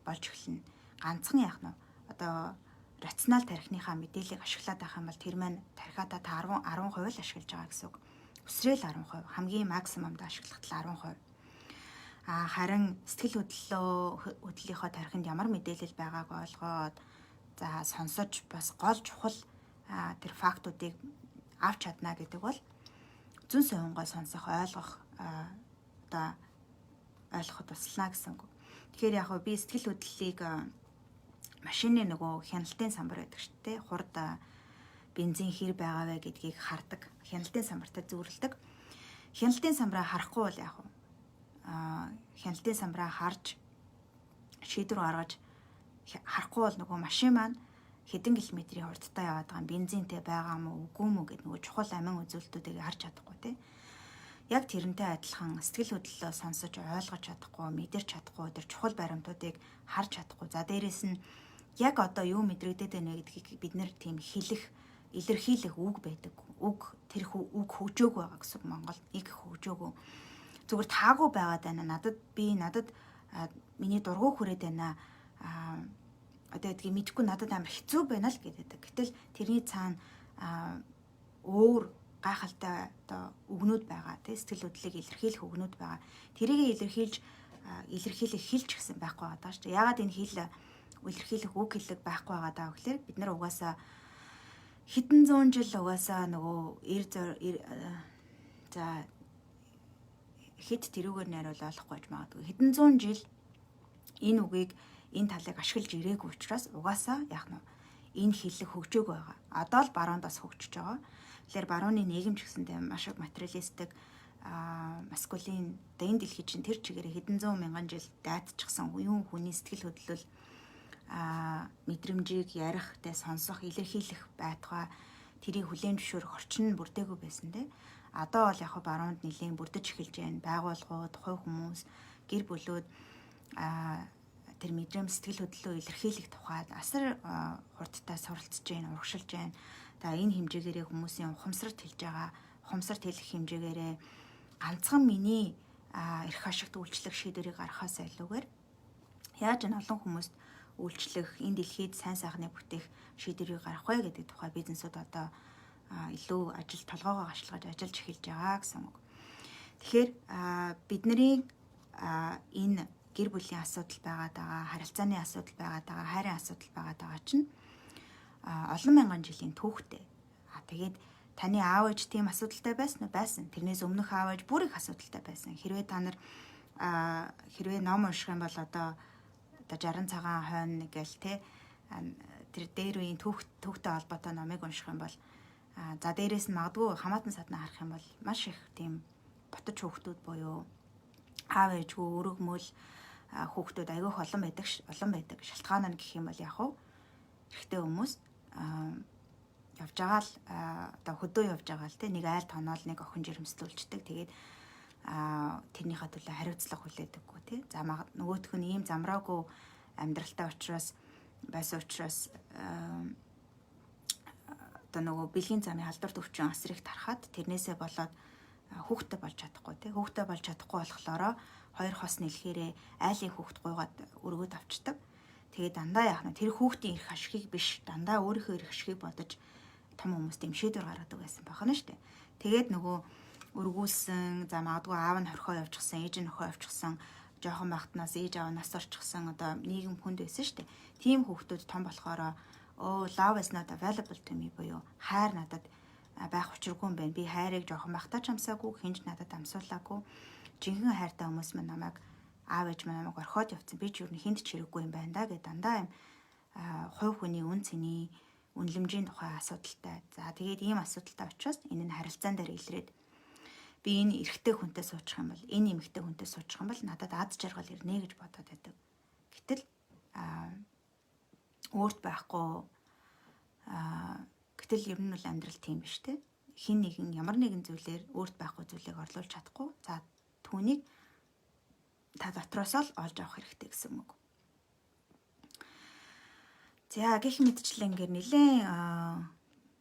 болж эхэлнэ. Ганцхан яах нь одоо рационал тархиныхаа мэдээллийг ашиглаад байх юм бол тэр маань тархиадаа та 10 10% л ашиглаж байгаа гэсэн үг. Өсрөөл 10%, хамгийн максимумд ашиглахад л 10%. Харин сэтгэл хөдлөлийнхөө тархинд ямар мэдээлэл байгааг ойлгоод, за, сонсож, бас гол чухал тэр фактуудыг авч чадна гэдэг бол зөн совингоо сонсох, ойлгох, одоо ойлгоход туслана гэсэн үг. Тэгэхээр яг би сэтгэл хөдлөлийг машины нөгөө хяналтын самбар байдаг шүү дээ. Хурд, бензин хэр байгаа вэ гэдгийг хардаг. Хяналтын самбартай зүйрлэдэг. Хяналтын самбараа харахгүй бол яг хяналтын самбараа харж шийдвэр гаргаж харахгүй бол нөгөө машин маань хэдэн километрийн хурдтай яваад байгаа, бензинтэй байгаа мó, үгүй мó гэдэг нөгөө чухал амин үзүүлэлтүүдийг харж чадахгүй, тий. Яг тэрнтэй адилхан сэтгэл хөдлөлөө сонсож ойлгож чадахгүй, мэдэрч чадахгүй, тэр чухал баримтуудыг харж чадахгүй. За, дээрэс нь яг одоо юу мэдрэгдээд байна вэ гэдгийг бид нэр тийм хэлэх, илэрхийлэх үг байдаг. Үг, тэр үг хөгжөөгүй байгаа гэсэн, Монгол нэг хөгжөөгүй. Зүгээр таагүй байгаад байна. Надад би надад миний дургу хүрээд байна. Одоо гэдгийг мэдэхгүй, надад амар хэцүү байна л гэдэг. Гэтэл тэрний цаана өөр гайхалтай одоо үгнүүд байгаа, тий, сэтгэл хөдлөлийг илэрхийлэх үгнүүд байгаа. Тэрийг илэрхийлж илэрхийлэх хэлж гисэн байхгүй байгаа даа шүү дээ. Яагаад энэ хэл илэрхийлэх үг хэллэг байхгүй байгаа даа гэхээр бид нар угаасаа хэдэн зуун жил угаасаа нөгөө за, хэд тэрүүгээр найруул ойлгохгүй байж магадгүй. Хэдэн зуун жил энэ үгийг, энэ талыг ашиглаж ирээгүй учраас угаасаа яг нь энэ хэллэг хөгжөөгүй байгаа. Одоо л баруунд бас хөгжиж байгаа. Тэгэхээр барууны нийгэм ч гэсэндээ маш их материалистик, masculine, одоо энэ дэлхий чинь тэр чигээрээ хэдэн зуун мянган жил дайтчихсан юм хүний сэтгэл хөдлөл, мэдрэмжийг ярих, тэ, сонсох, илэрхийлэх байтугай тэрийг хүлээн зөвшөөрөх орчин нь бүрдээгүй байсан, тэ. Одоо бол яг баруунд нэлээд бүрдэж эхэлж байна. Байгууллагууд, хувь хүмүүс, гэр бүлүүд тэр мэдрэмж, сэтгэл хөдлөлөө илэрхийлэх тухайд асар хурдтай суралцж байна, урагшилж байна. За, энэ хэмжээгээрээ хүмүүсийн ухамсарт хэлж байгаа, ухамсарт хэлэх хэмжээгээрээ ганцхан миний эрх ашигт үйлчлэх шийдвэрийг гаргахаас илүүгээр яаж энэ олон хүмүүст үйлчлэх, энэ дэлхийд сайн сайхныг бүтээх шийдвэрийг гаргах вэ гэдэг тухай бизнесүүд одоо илүү ажил толгоогоо гашилгаж ажиллаж эхэлж байгаа гэсэн үг. Тэгэхээр бидний энэ гэр бүлийн асуудал байгаад байгаа, харилцааны асуудал байгаад байгаа, хайрын асуудал байгаад байгаа чинь олон мянган жилийн түүхтэй. А тэгээд таны аав ээж тийм асуудалтай байсан уу? Байсан. Тэрнээс өмнөх аав ээж бүр их асуудалтай байсан. Хэрвээ та нар хэрвээ ном унших юм бол одоо 60 цагаан хойно гэл, те, тэр дээр үеийн түүхтэй холбоотой номыг унших юм бол, за, дээрээс нь магадгүй хамаатан саднаа харах юм бол маш их тийм ботож хүүхдүүд буюу аав ээжгүй өргөмөл хүүхдүүд айгүйх олон байдаг, олон байдаг. Шалтгаан нь гэх юм бол яг уу эрэгтэй хүмүүс явж байгаа л, одоо хөдөө явж байгаа л, те, нэг айл тоноол нэг охин жирэмслүүлждэг. Тэгээд тэрнийхээ төлөө хариуцлага хүлээдэггүй, тий. За, нөгөөх нь ийм замраагүй амьдралтай учраас байсан учраас одоо нөгөө бэлгийн замын халдвар төвчин асар их тархаад тэрнээсээ болоод хүүхдтэй болж чадахгүй, тий. Хүүхдтэй болж чадахгүй болохлоороо хоёр хос нэлэхээрээ айлын хүүхд гуйгаад өргөд авчдаг. Тэгээд дандаа яах нь тэр хүүхдийн эрх ашигыг биш, дандаа өөрийнхөө эрх ашигыг бодож том хүмүүс тийм шийдвэр гаргадаг байсан байна шүү дээ. Тэгээд нөгөө өргүүлсэн, за, магадгүй аав нь хорхоо явчихсан, ээж нь охоо явчихсан, жоохон байхтнаас ээж аав нас орчихсон, одоо нийгэм хүнд байсан шүү дээ. Тийм хүүхдүүд том болохоро "Oh, love is not available to me" буюу хайр надад байх учиргүй юм байна. Би хайрыг жоохон байхдаа ч амсаагүй, хэн ч надад амсуулаагүй. Жинхэнэ хайртай хүмүүс маань намайг, аав ээж маань намайг орхиод явцсан. Би ч юу хэнд ч хэрэггүй юм байна да гэж дандаа юм хувь хүний үн цэний, үнэлэмжийн тухай асуудалтай. За, тэгээд ийм асуудалтай учраас энэ нь харилцаан дээр илрээд би энэ эрэгтэй хүнтэй суучих юм бол, энэ эмэгтэй хүнтэй суучих юм бол надад аз жаргал ирнэ гэж бодоод байдаг. Гэтэл өөрт байхгүй, гэтэл ер нь бол амьдрал тийм биш, те. Хэн нэгэн ямар нэгэн зүйлээр өөрт байхгүй зүйлийг орлуулж чадахгүй. За, түүнийг та дотроосоо л олж авах хэрэгтэй гэсэн үг. За, гэх мэтчлэнгээр нэлээд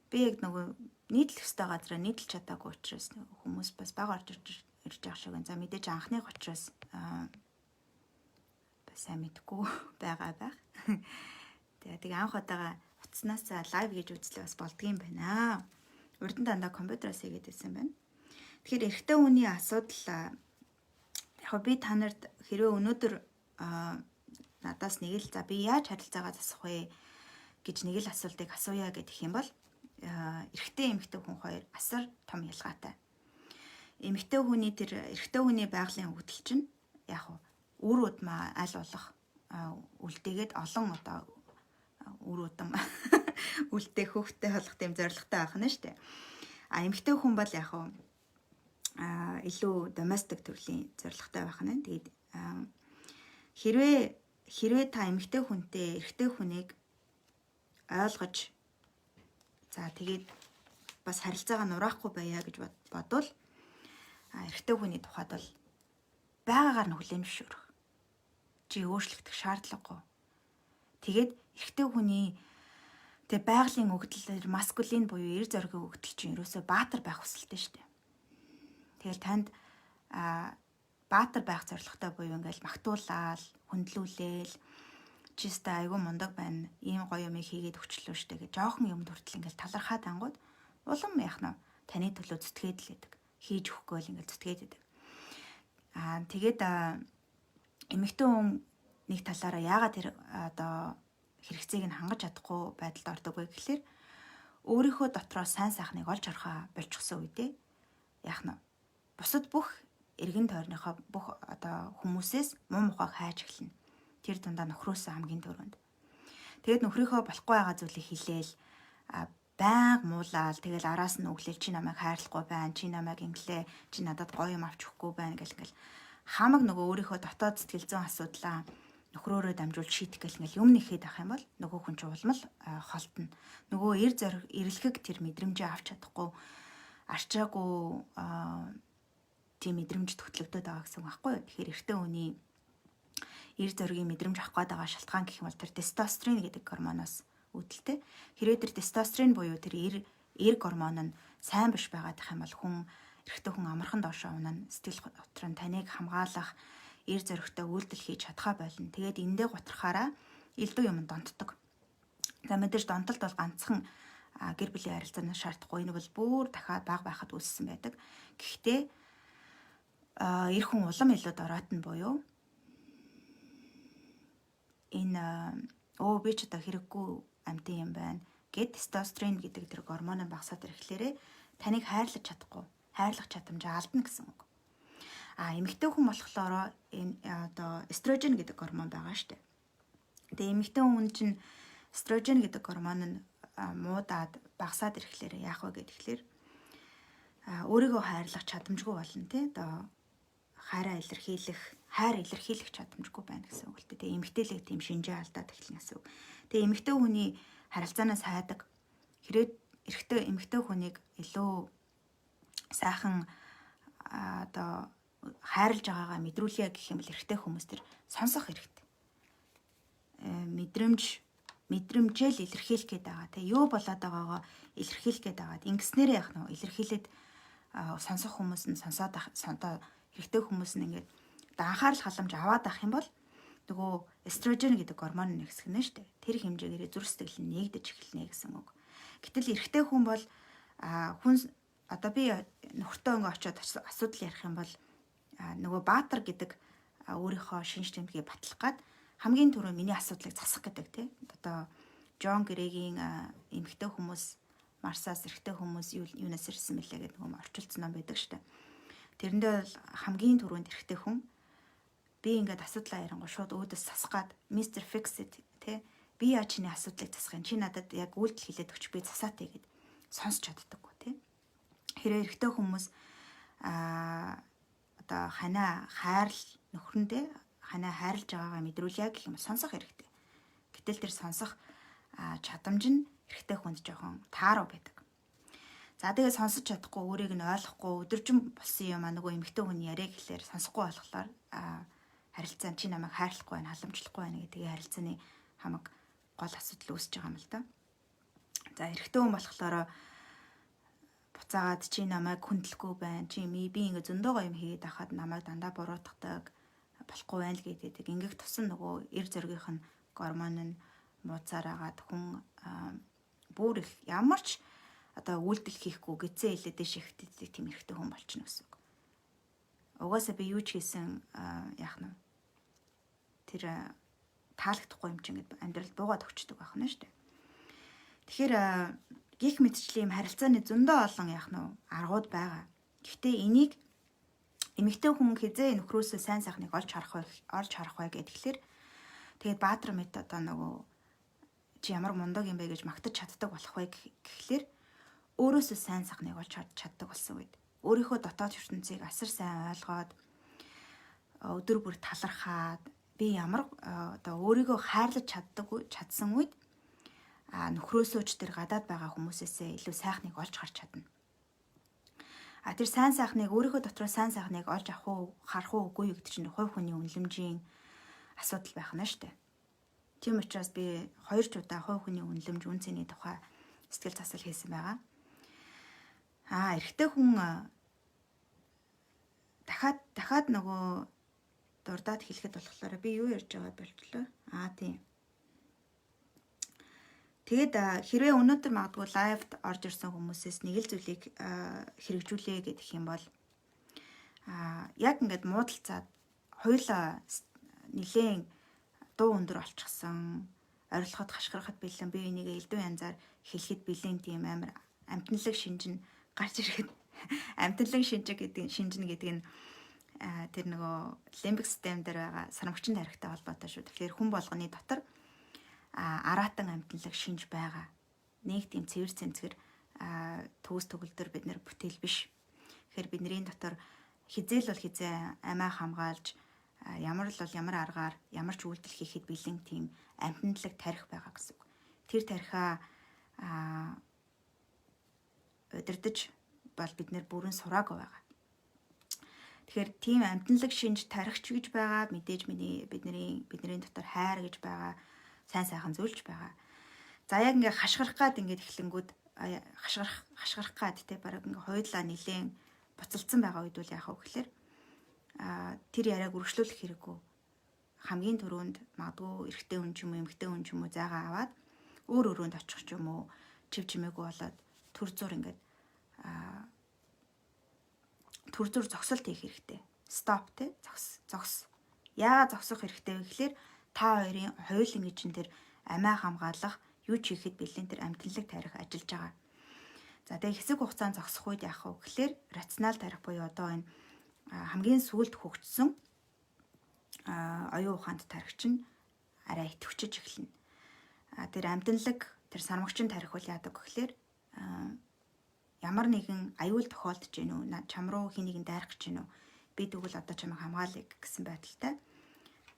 би яг нөгөө нийтлэх ёстой газараа нийтлж чадаагүй учраас хүмүүс бас бага орж ирж байгаа шиг байна. За, мэдээж анхных учраас бас сайн мэдэхгүй байгаа байх. Тэгээ анх удаага утаснаас live хийж үзлээ, бас болдгийм байна. Урд нь дандаа компьютероос хийгээд байсан байна. Тэгэхээр эрэгтэй хүний асуудал яг би та нарт хэрвээ өнөөдөр надаас нэг л, за, би яаж харилцаагаа засах вэ гэж нэг л асуултыг асууя гэх юм бол Эрэгтэй эмэгтэй хүн хоёр асар том ялгаатай. Эмэгтэй хүний тэр эрэгтэй хүний байгалийн өгдөл чинь яг үр удмаа аль болох үлдээгээд олон одоо үр удам үлдээх хөөхтэй болох тийм зорилготой байх нь шүү дээ. А эмэгтэй хүн бол яг илүү domestic төрлийн зорилготой байх нь. Тэгээд хэрвээ та эмэгтэй хүнтэй эрэгтэй хүнийг ойлгож, за, тэгээд бас харилцаагаа нураахгүй байя гэж бодвол эрэгтэй хүний тухайд бол байгаагаар нь хүлээн зөвшөөрөх. Чи өөрчлөгдөх шаардлагагүй. Тэгээд эрэгтэй хүний тэг байгалийн өгдөл, masculine буюу эр зоригийн өгдөл чинь ерөөсөө баатар байх хүсэлтэй шүү дээ. Тэгэл танд баатар байх зорилготой буюу ингээл магтуулаад, хүндлүүлээл, чи өстой айгүй мундаг байна. Ийм гоё юм хийгээд өгчлөө штэ гэж жоохон юм хүртэл ингээл талархаад ангууд улам яах нь таны төлөө зүтгээд л байдаг. Хийж өгөхгүй л ингээл зүтгээд байдаг. Аа, тэгээд эмэгтэй хүн нэг талаараа яагаад тэр одоо хэрэгцээг нь хангаж чадахгүй байдалд ордог вэ гэхлээр өөрийнхөө дотроо сайн сайхныг олж харахаа болчихсон үедээ яах нь бусад бүх эргэн тойрныхоо бүх одоо хүмүүсээс муу мухайг хайж эхэлнэ. Тэр дундаа нөхрөөсөө хамгийн түрүүнд. Тэгээд нөхрийнхөө болохгүй байгаа зүйлийг хэлээл, байнга муулаал, тэгэл араас нь өглөөл, чи намайг хайрлахгүй байна, чи намайг инглээ, чи надад гоё юм авч өгөхгүй байна гэл ингээл хамаг нөгөө өөрийнхөө дотоод сэтгэл зүйн асуудлаа нөхрөөрөө дамжуулж шийдэх гэл ингээл юм нэхэд авах юм бол нөгөө хүн чинь улмал холтно. Нөгөө эр зориг, эрэлхэг тэр мэдрэмжээ авч чадахгүй, арчаагүй тийм мэдрэмж хөтлөгдөд байгаа гэсэн үг байхгүй юу? Тэгэхээр эртээ хүний эр зоригийн мэдрэмж авах гээд байгаа шалтгаан гэх юм бол тэр тестостерон гэдэг гормоноос үүдэлтэй. Хэрвээ тэр тестостерон буюу тэр эр гормон нь сайн биш байгаад их юм бол хүн, эрэгтэй хүн амархан доошоо унана. Сэтгэл дотор нь таныг хамгаалах эр зоригтой үйлдэл хийж чадхаа болно. Тэгээд эндээ гутрахаараа элдв юм донтдог. За, мэдээж донтолт бол ганцхан гэр бүлийн харилцаанаас шаардахгүй. Энэ бол бүр дахиад бага байхад үүссэн байдаг. Гэхдээ эр хүн улам илүү дороотно буюу энэ өө би ч одоо хэрэггүй амьтан юм байна гэд тестостерон гэдэг тэр гормон нь багасаад ирэхлээрээ таныг хайрлаж чадахгүй, хайрлах чадамжаа алдна гэсэн үг. А эмэгтэй хүн болохоор одоо эстрожен гэдэг гормон байгаа шүү дээ. Тэгээ эмэгтэй хүн чинь эстрожен гэдэг гормон нь муудаад багасаад ирэхлээр яах вэ гэхээр өөрийгөө хайрлах чадамжгүй болно, тий. Одоо хайраа илэрхийлэх, хайр илэрхийлэх чадамжгүй байна гэсэн үг л дээ. Тэгээ эмэгтэйлэг тийм шинжээ алдаад эхэлнэ гэсэн үг. Тэгээ эмэгтэй хүний харилцаанаас хайдаг хэрэг эрэгтэй эмэгтэй хүнийг илүү сайхан одоо хайрлаж байгаагаа мэдрүүлье гэх юм бол эрэгтэй хүмүүс тэр сонсох хэрэгтэй. Мэдрэмжээ л илэрхийлэх гээд байгаа. Тэ юу болоод байгаагаа илэрхийлэх гээд байгаа. Ингэснээрээ яах нь илэрхийлээд сонсох хүмүүс нь сонсоод одоо эрэгтэй хүмүүс нь ингээд анхаарал халамж аваад ах юм бол нөгөө эстрожен гэдэг гормон нь ихсгэнэ шүү дээ. Тэр хэмжээгээр зүрх сэтгэл нь нээгдэж эхэлнэ гэсэн үг. Гэтэл эрэгтэй хүн бол хүн одоо би нөхөртөө ингээ очиод асуудал ярих юм бол нөгөө баатар гэдэг өөрийнхөө шинж тэмдгийг батлах гад хамгийн түрүү миний асуудлыг засах гэдэг, тий. Одоо Джон Грегийн эмэгтэй хүмүүс Марсаас, эрэгтэй хүмүүс юунаас ирсэн мэлээ гэдэг нөгөө орчуулсан ном байдаг штэ. Тэрэндээ бол хамгийн түрүүнд эрэгтэй хүн би ингээд асуудлаа ярингуу шууд өөдөөс засах гад Mr Fix It, тий, би яа чиний асуудлыг засах юм, чи надад яг үйлдэл хийлээд өгч, би засаатай гэд сонсч чаддаггүй, тий. Хэрэг эрэгтэй хүмүүс одоо ханаа хайрл нөхрөндөө ханаа хайрлаж байгаагаа мэдрүүлье гэх юм сонсох хэрэгтэй. Гэтэл тэр сонсох чадамж нь эрэгтэй хүнд жоохон тааруу байдаг. За, тэгээ сонсож чадахгүй, өөрийг нь ойлгохгүй, өдөржин болсон юм а нөгөө эмэгтэй хүний яриа гэхлээр сонсохгүй болохоор харилцаа чи намайг хайрлахгүй байна, халамжлахгүй байна гэдэг харилцааны хамаг гол асуудал үүсэж байгаа юм л да. За, эрэгтэй хүн болохоор буцаагаад чи намайг хүндлэхгүй байна. Чи би ингээ зөндөө гоё юм хийгээд байхад намайг дандаа буруутгадаг, болохгүй байна л гэдэг. Ингэх тусам нөгөө эр зоригийнх нь гормон нь мууцаар агаад хүн бүр их ямар ч одоо үйлдэл хийхгүй гэцээ хэлээд шигтдэг тийм эрэгтэй хүн болчихно гэсэн үг. Угаасаа би юу ч хийсэн яах нь тэр таалагдахгүй юм чинь ингээд амьдралд буугаад өгчдөг байх нь шүү дээ. Тэгэхээр Гэх мэтчлийн юм харилцааны зөндөө олон яах нь аргууд байгаа. Гэхдээ энийг эмэгтэй хүн хэзээ нөхрөөсөө сайн сайхныг олж харах вэ гэхлээр, тэгээд баатар мэт одоо нөгөө чи ямар мундаг юм бэ гэж магтаж чаддаг болох вэ гэхлээр өөрөөсөө сайн сайхныг олж чаддаг болсон үед, өөрийнхөө дотоод ертөнцийг асар сайн ойлгоод, өдөр бүр талархаад, би ямар одоо өөрийгөө хайрлаж чадсан үед нөхрөөсөө ч, тэр гадаад байгаа хүмүүсээсээ илүү сайхныг олж харж чадна. А тэр сайн сайхныг, өөрийнхөө дотроо сайн сайхныг олж авах уу, харах уу, үгүй юу гэдэг чинь хувь хүний үнэлэмжийн асуудал байх нь шүү дээ. Тийм учраас би хоёр ч удаа хувь хүний үнэлэмж, үнэ цэний тухай сэтгэл засал хийсэн байгаа. Эрэгтэй хүн дахиад дахиад нөгөө дурдаад хэлэхэд болохоор би юу ярьж байгаад болчлоо. Тийм. Тэгээд хэрвээ өнөөдөр магадгүй live д орж ирсэн хүмүүсээс нэг л зүйлийг хэрэгжүүлээ гэх юм бол яг ингээд муудалцаад хоёулаа нилээн дуу өндөр олчихсон, орилоход, хашгирахад бэлэн, бие биенийг элдв янзаар хэлэхэд бэлэн, тийм амар амьтанлаг шинж нь гарч ирэхэд, амьтанлаг шинжинэ гэдэг нь тэр нөгөө лимбик систем дээр байгаа сармагчин тархитай холбоотой шүү. Тэгэхээр хүн болгоны дотор араатан амьтанлаг шинж байгаа. Нэг тийм цэвэр цэмцгэр төгс төгөлдөр бид нар бүтээл биш. Тэгэхээр бидний дотор хэзээ л бол хэзээ амиа хамгаалж, ямар л бол ямар аргаар ямар ч үйлдэл хийхэд бэлэн тийм амьтанлаг тархи байгаа гэсэн үг. Тэр тархиа удирдах бол бид нар бүрэн сураагүй байгаа. Тэгэхээр тийм амьтанлаг шинж тархи ч гэж байгаа, мэдээж миний бидний бидний дотор хайр гэж байгаа, сайн сайхан зүйл ч байгаа. За, яг ингээ хашгирах гад ингээд эхлэнгүүд, хашгирах хашгирах гад те, бараг ингээ хоёулаа нилээн буцалдсан байгаа үед бол яах вэ гэхээр тэр яриаг үргэлжлүүлэх хэрэггүй. Хамгийн түрүүнд магадгүй эрэгтэй хүн ч юм уу, эмэгтэй хүн ч юм уу зайгаа аваад өөр өрөөнд очих ч юм уу, чив чимээгүй болоод түр зуур ингээд түр зуур зогсолт хийх хэрэгтэй. Stop те, зогс, зогс. Яагаад зогсох хэрэгтэй вэ гэхээр та хоёрын хоёулангийн чинь тэр амиа хамгаалах, юу ч хийхэд бэлэн тэр амьтанлаг тархи ажиллаж байгаа. За, тэгээ хэсэг хугацаанд зогсох үед яах вэ гэхээр рационал тархи буюу одоо энэ хамгийн сүүлд хөгжсөн оюун ухаанд тархи чинь арай идэвхжиж эхэлнэ. Тэр амьтанлаг, тэр сармагчин тархи бол яадаг гэхээр ямар нэгэн аюул тохиолдож гин үү, чам руу хэн нэгэн дайрах гэж гин үү, би тэгвэл одоо чамайг хамгаалъя гэсэн байдалтай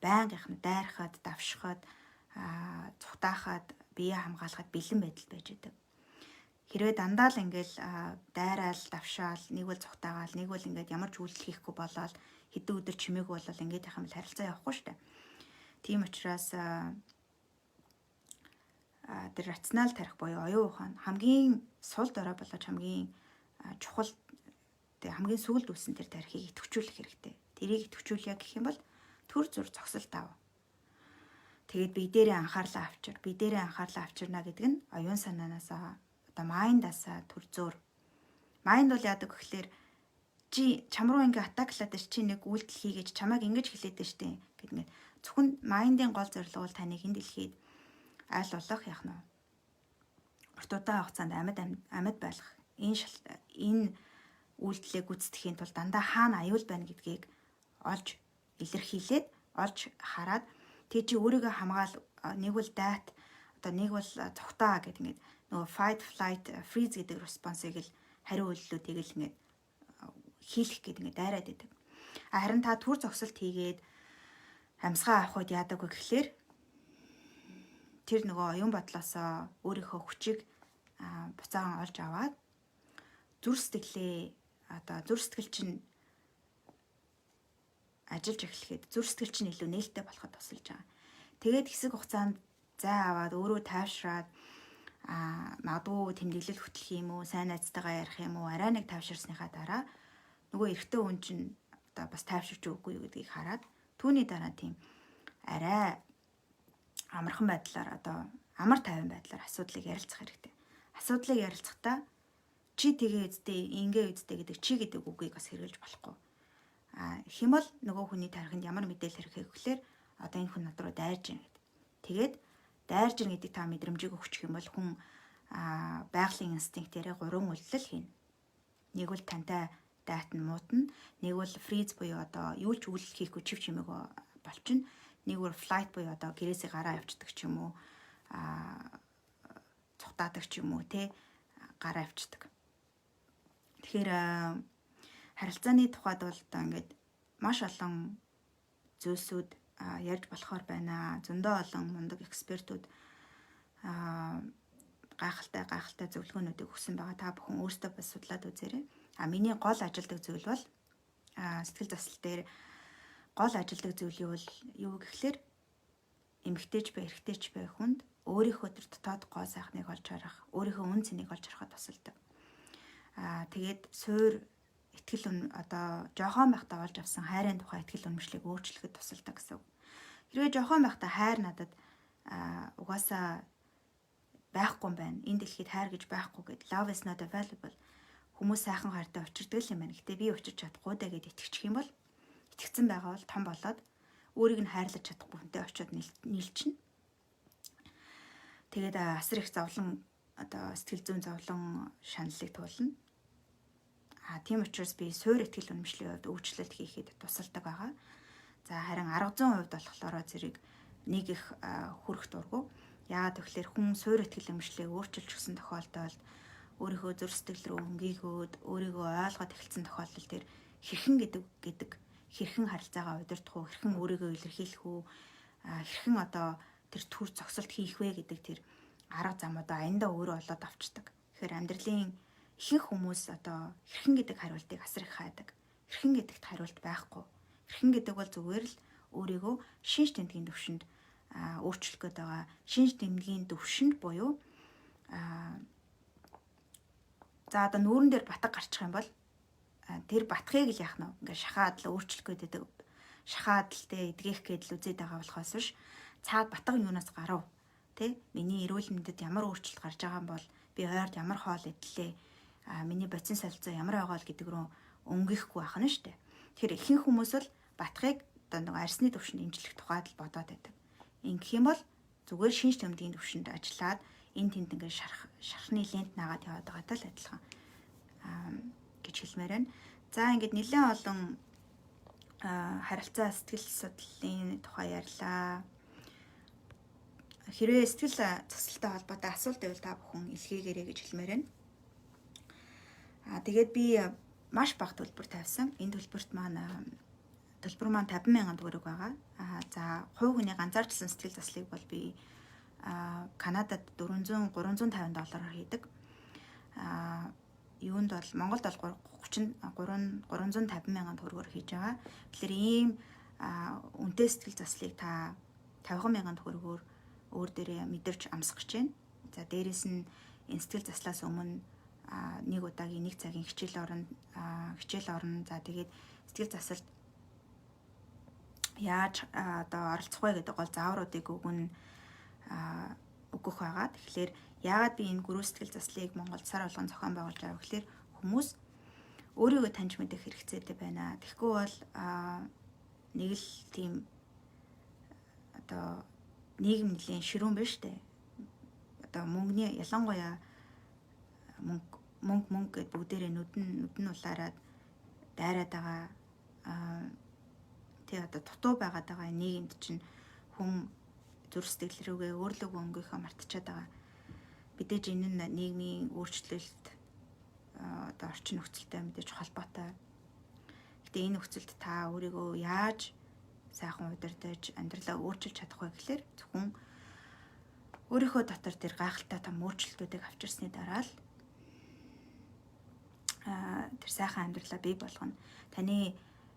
байнгынх нь дайрахад, давшихад, цухтаахад, бие хамгаалахад бэлэн байдал байж байдаг. Хэрвээ дандаа л ингээл дайраал, давшаал, нэг бол цухтаагаал, нэг бол ингээд ямар ч үйлдэл хийхгүй болоод хэдэн өдөр чимээгүй болол ингээд яхам л харилцаа явахгүй шүү дээ. Тийм учраас тэр рационал тархи буюу оюун ухаан хамгийн сул дорой болоод хамгийн чухал, тэг хамгийн сүүлд үүссэн тэр тархийг идэвхжүүлэх хэрэгтэй. Тэрийг идэвхжүүлье гэх юм бол түр зуур зогсолт ав. Тэгээд бие дээрээ анхаарлаа авчир, бие дээрээ анхаарлаа авчирна гэдэг нь оюун санаанаасаа, одоо mind аасаа түр зуур. Mind бол яадаг гэхлээр чи чам руу ингээ attack лаад ш, чи нэг үйлдэл хийгээч, чамайг ингэж хэлээд штэ гэдэг, ингээд зөвхөн mind ын гол зорилго бол таныг энэ дэлхийд аль болох яах нь урт удаан хугацаанд амьд амьд байх. Энэ үйлдэлээ гүйцэтгэхийн тулд дандаа хаана аюул байна гэдгийг олж илэрхийлээд, олж хараад, тэг чи өөрийгөө хамгаал, нэг бол дайт, одоо нэг бол цухтаа гэдэг, ингээд нөгөө fight, flight, freeze гэдэг response ыг л, хариу үйлдэлүүдийг л ингээд хийлэх гэдэг, ингээд дайраад байдаг. А харин та түр зогсолт хийгээд амьсгаа авах үед яадаг вэ гэхлээр тэр нөгөө оюун бодлоосоо өөрийнхөө хүчийг буцаахан олж аваад зүр сэтгэлээ, одоо зүр сэтгэл чинь ажиллаж эхлэхэд зүр сэтгэл чинь илүү нээлттэй болоход тусалж байгаа. Тэгээд хэсэг хугацаанд зай аваад, өөрөө тайвшраад, магадгүй тэмдэглэл хөтлөх юм уу, сайн найзтайгаа ярих юм уу, арай нэг тайвширсныхаа дараа нөгөө эрэгтэй хүн чинь одоо бас тайвширч үгүй юу гэдгийг хараад, түүний дараа тийм арай амархан байдлаар, одоо амар тайван байдлаар асуудлыг ярилцах хэрэгтэй. Асуудлыг ярилцахдаа чи тэгээ үсттэй, ингээ үсттэй гэдэг, чи гэдэг үгийг бас хэрэглэж болохгүй. Хэм бол нөгөө хүний тархинд ямар мэдээлэл хэрэгтэй гэхлээр одоо энэ хүн над руу дайрж байна гэдэг. Тэгээд дайрж байна гэдэг та мэдрэмжийг өгчих юм бол хүн Байгалийн инстинктээрээ гурван үйлдэл хийнэ. Нэг бол тантай дайтан муутна, нэг бол freeze буюу одоо юу ч үйлдэл хийхгүй чив чимээгөө болчихно. Нэг бол flight буюу одоо гэрээсээ гараа явцдаг ч юм уу, цухтаадаг ч юм уу, те, гараа явцдаг. Тэгэхээр харилцааны тухайд бол одоо ингээд маш олон зүйлсүүд ярьж болохоор байна. Зөндөө олон мундаг экспертүүд гайхалтай гайхалтай зөвлөгөөнүүдийг өгсөн байгаа. Та бүхэн өөрсдөө бас судлаад үзээрэй. А миний гол ажилдаг зүйл бол сэтгэл заслал дээр гол ажилдаг зүйл юу бол юу гэхлээр эмэгтэйч бай, эрэгтэйч бай хүнд өөрийнхөө тэр дотоод гоо сайхныг олж харах, өөрийнхөө үнэ цэнийг олж харахад тусалдаг. Тэгээд суур итгэл, одоо жохон байхдаа олж авсан хайрын тухай итгэл үнэмшлийг өөрчлөхөд тусалдаг гэсэн үг. Хэрвээ жохон байхдаа хайр надад угаасаа байхгүй юм байна. Энэ дэлхийд хайр гэж байхгүй гэд, love is not available. Хүмүүс сайхан хайртай учирдаг л юм байна. Гэтэ би учирч чадахгүй даа гэд итгэчих юм бол, итгэцэн байгаа бол том болоод өөрийг нь хайрлаж чадахгүй хүнтэй очиод нийлчихнэ. Тэгээд асар их зовлон, одоо сэтгэл зүйн зовлон шаналлыг туулна. А тийм учраас би суур итгэл үнэмшлийн хувьд өөрчлөлт хийхэд тусалдаг байгаа. За, харин арга зүйн хувьд болохоор зэрэг нэг их хүрэх дургу. Яагаад гэвэл хүн суур итгэл үнэмшлийг өөрчилж өгсөн тохиолдолд, өөрийнхөө зүрх сэтгэл рүү өнгийгөөд өөрийгөө ойлгоод эхэлсэн тохиолдолд тэр хэрхэн гэдэг хэрхэн харилцаагаа удирдах уу, хэрхэн өөрийгөө илэрхийлэх үү, хэрхэн одоо тэр төр зогсолт хийх вэ гэдэг тэр арга замуудаа аяндаа өөрөө олоод авчдаг. Тэгэхээр амьдралын ихэнх хүмүүс одоо хэрхэн гэдэг хариултыг асар их хайдаг. Хэрхэн гэдэгт хариулт байхгүй. Хэрхэн гэдэг бол зүгээр л өөрийгөө шинж тэмдгийн төвшөнд өөрчлөх гээд байгаа. Шинж тэмдгийн төвшөнд буюу за, одоо нүүрэн дээр батга гарчих юм бол тэр батгыг л яах нь ингээ шахаад л өөрчлөх гээд байдаг. Шахаад л тэ эдгэх гээд л үзээд байгаа болохоос биш, цаад батга юунаас гарав, тэ, миний эрүүл мэндэд ямар өөрчлөлт гарч байгаа юм бол, би ойрд ямар хоол идлээ, миний бодисын солилцоо ямар байгаа л гэдэг рүү өнгөхгүй байх нь шүү дээ. Тэгэхээр ихэнх хүмүүс бол батгыг одоо нэг арьсны төвшөнд эмчлэх тухайд л бодоод байдаг. Ингэх юм бол зүгээр шинж тэмдгийн төвшөнд ажиллаад энэ тэнд ингээд шарх шархны лент наагаад яваад байгаатай л адилхан гэж хэлмээр байна. За, ингээд нэлээд олон харилцаа, сэтгэл судлалын тухай ярьлаа. Хэрвээ сэтгэл засалтай холбоотой асуулт байвал та бүхэн илгээгээрэй гэж хэлмээр байна. Аа, тэгээд би маш бага төлбөр тавьсан. Энэ төлбөрт маань, төлбөр маань 50 мянган төгрөг байгаа. Аа, за, хувь хүний ганцаарчлан сэтгэл заслыг бол би Канадад 400 350 доллараар хийдэг. Аа, юунд бол, Монголд бол 33 350 мянган төгрөгөөр хийж байгаа. Тэгэхээр ийм үнэтэй сэтгэл заслыг та 50 мянган төгрөгөөр өөр дээрээ мэдэрч амсах гэж байна. За, дээрэс нь энэ сэтгэл заслаас өмнө нэг удаагийн нэг цагийн хичээл орно, хичээл орно. За, тэгээд сэтгэл засалд яаж одоо оролцох вэ гэдэг гол заавруудыг өгнө, өгөх байгаа. Тэгэхээр яагаад би энэ гөрүү сэтгэл заслыг Монголд сар болгон зохион байгуулж байгаа вэ гэхээр хүмүүс өөрийгөө таньж мэдэх хэрэгцээтэй байна. Тэгэхгүй бол нэг л тийм одоо нийгэм нэлийн ширүүн биш үү? Одоо мөнгөний, ялангуяа мөнгө, мөнгө, мөнгө гэд бүгдээрээ нүдэн улаарад дайраад байгаа, тий, одоо дутуу байгаад байгаа нийгэмд чинь хүн зүрх сэтгэл рүүгээ өөрлөгөө өнгийнхөө мартчихад байгаа. Мэдээж энэ нь нийгмийн өөрчлөлт, одоо орчин нөхцөлтэй мэдээж холбоотой. Гэтэ энэ нөхцөлд та өөрийгөө яаж сайхан удирдах, амьдралаа өөрчилж чадах вэ гэхлээр зөвхөн өөрийнхөө дотор тэр гайхалтай том өөрчлөлтүүдийг авчирсны дараа л тэр сайхан амьдралаа бий болгоно. Таны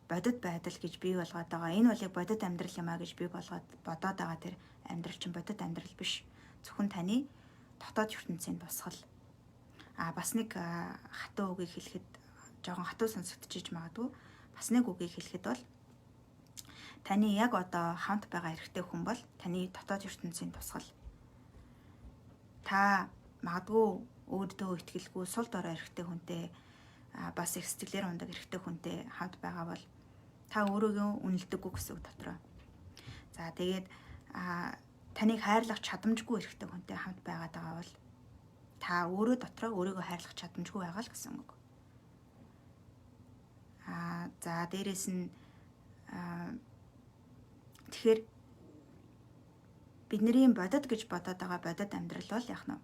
бодит байдал гэж бий болгоод байгаа. Энэ бол яг бодит амьдрал юм а гэж бий болгоод бодоод байгаа тэр амьдрал чинь бодит амьдрал биш. Зөвхөн таны дотоод ертөнцийн тусгал. А бас нэг хатуу үгийг хэлэхэд жоохон хатуу сонсогдчихэж магадгүй. Бас нэг үгийг хэлэхэд бол таны яг одоо хамт байгаа эрэгтэй хүн бол таны дотоод ертөнцийн тусгал. Та магадгүй өөртөө итгэлгүй, сул дорой эрэгтэй хүнтэй, бас их сэтгэлээр ундаг эрэгтэй хүнтэй хамт байгаа бол та өөрийгөө үнэлдэггүй гэсэн үг дотроо. За, тэгээд таныг хайрлах чадамжгүй эрэгтэй хүнтэй хамт байгаад байгаа бол Та өөрөө дотроо өөрийгөө хайрлах чадамжгүй байгаа л гэсэн үг. За дээрэс нь тэгэхээр бидний бодит гэж бодоод байгаа бодит амьдрал бол яг нь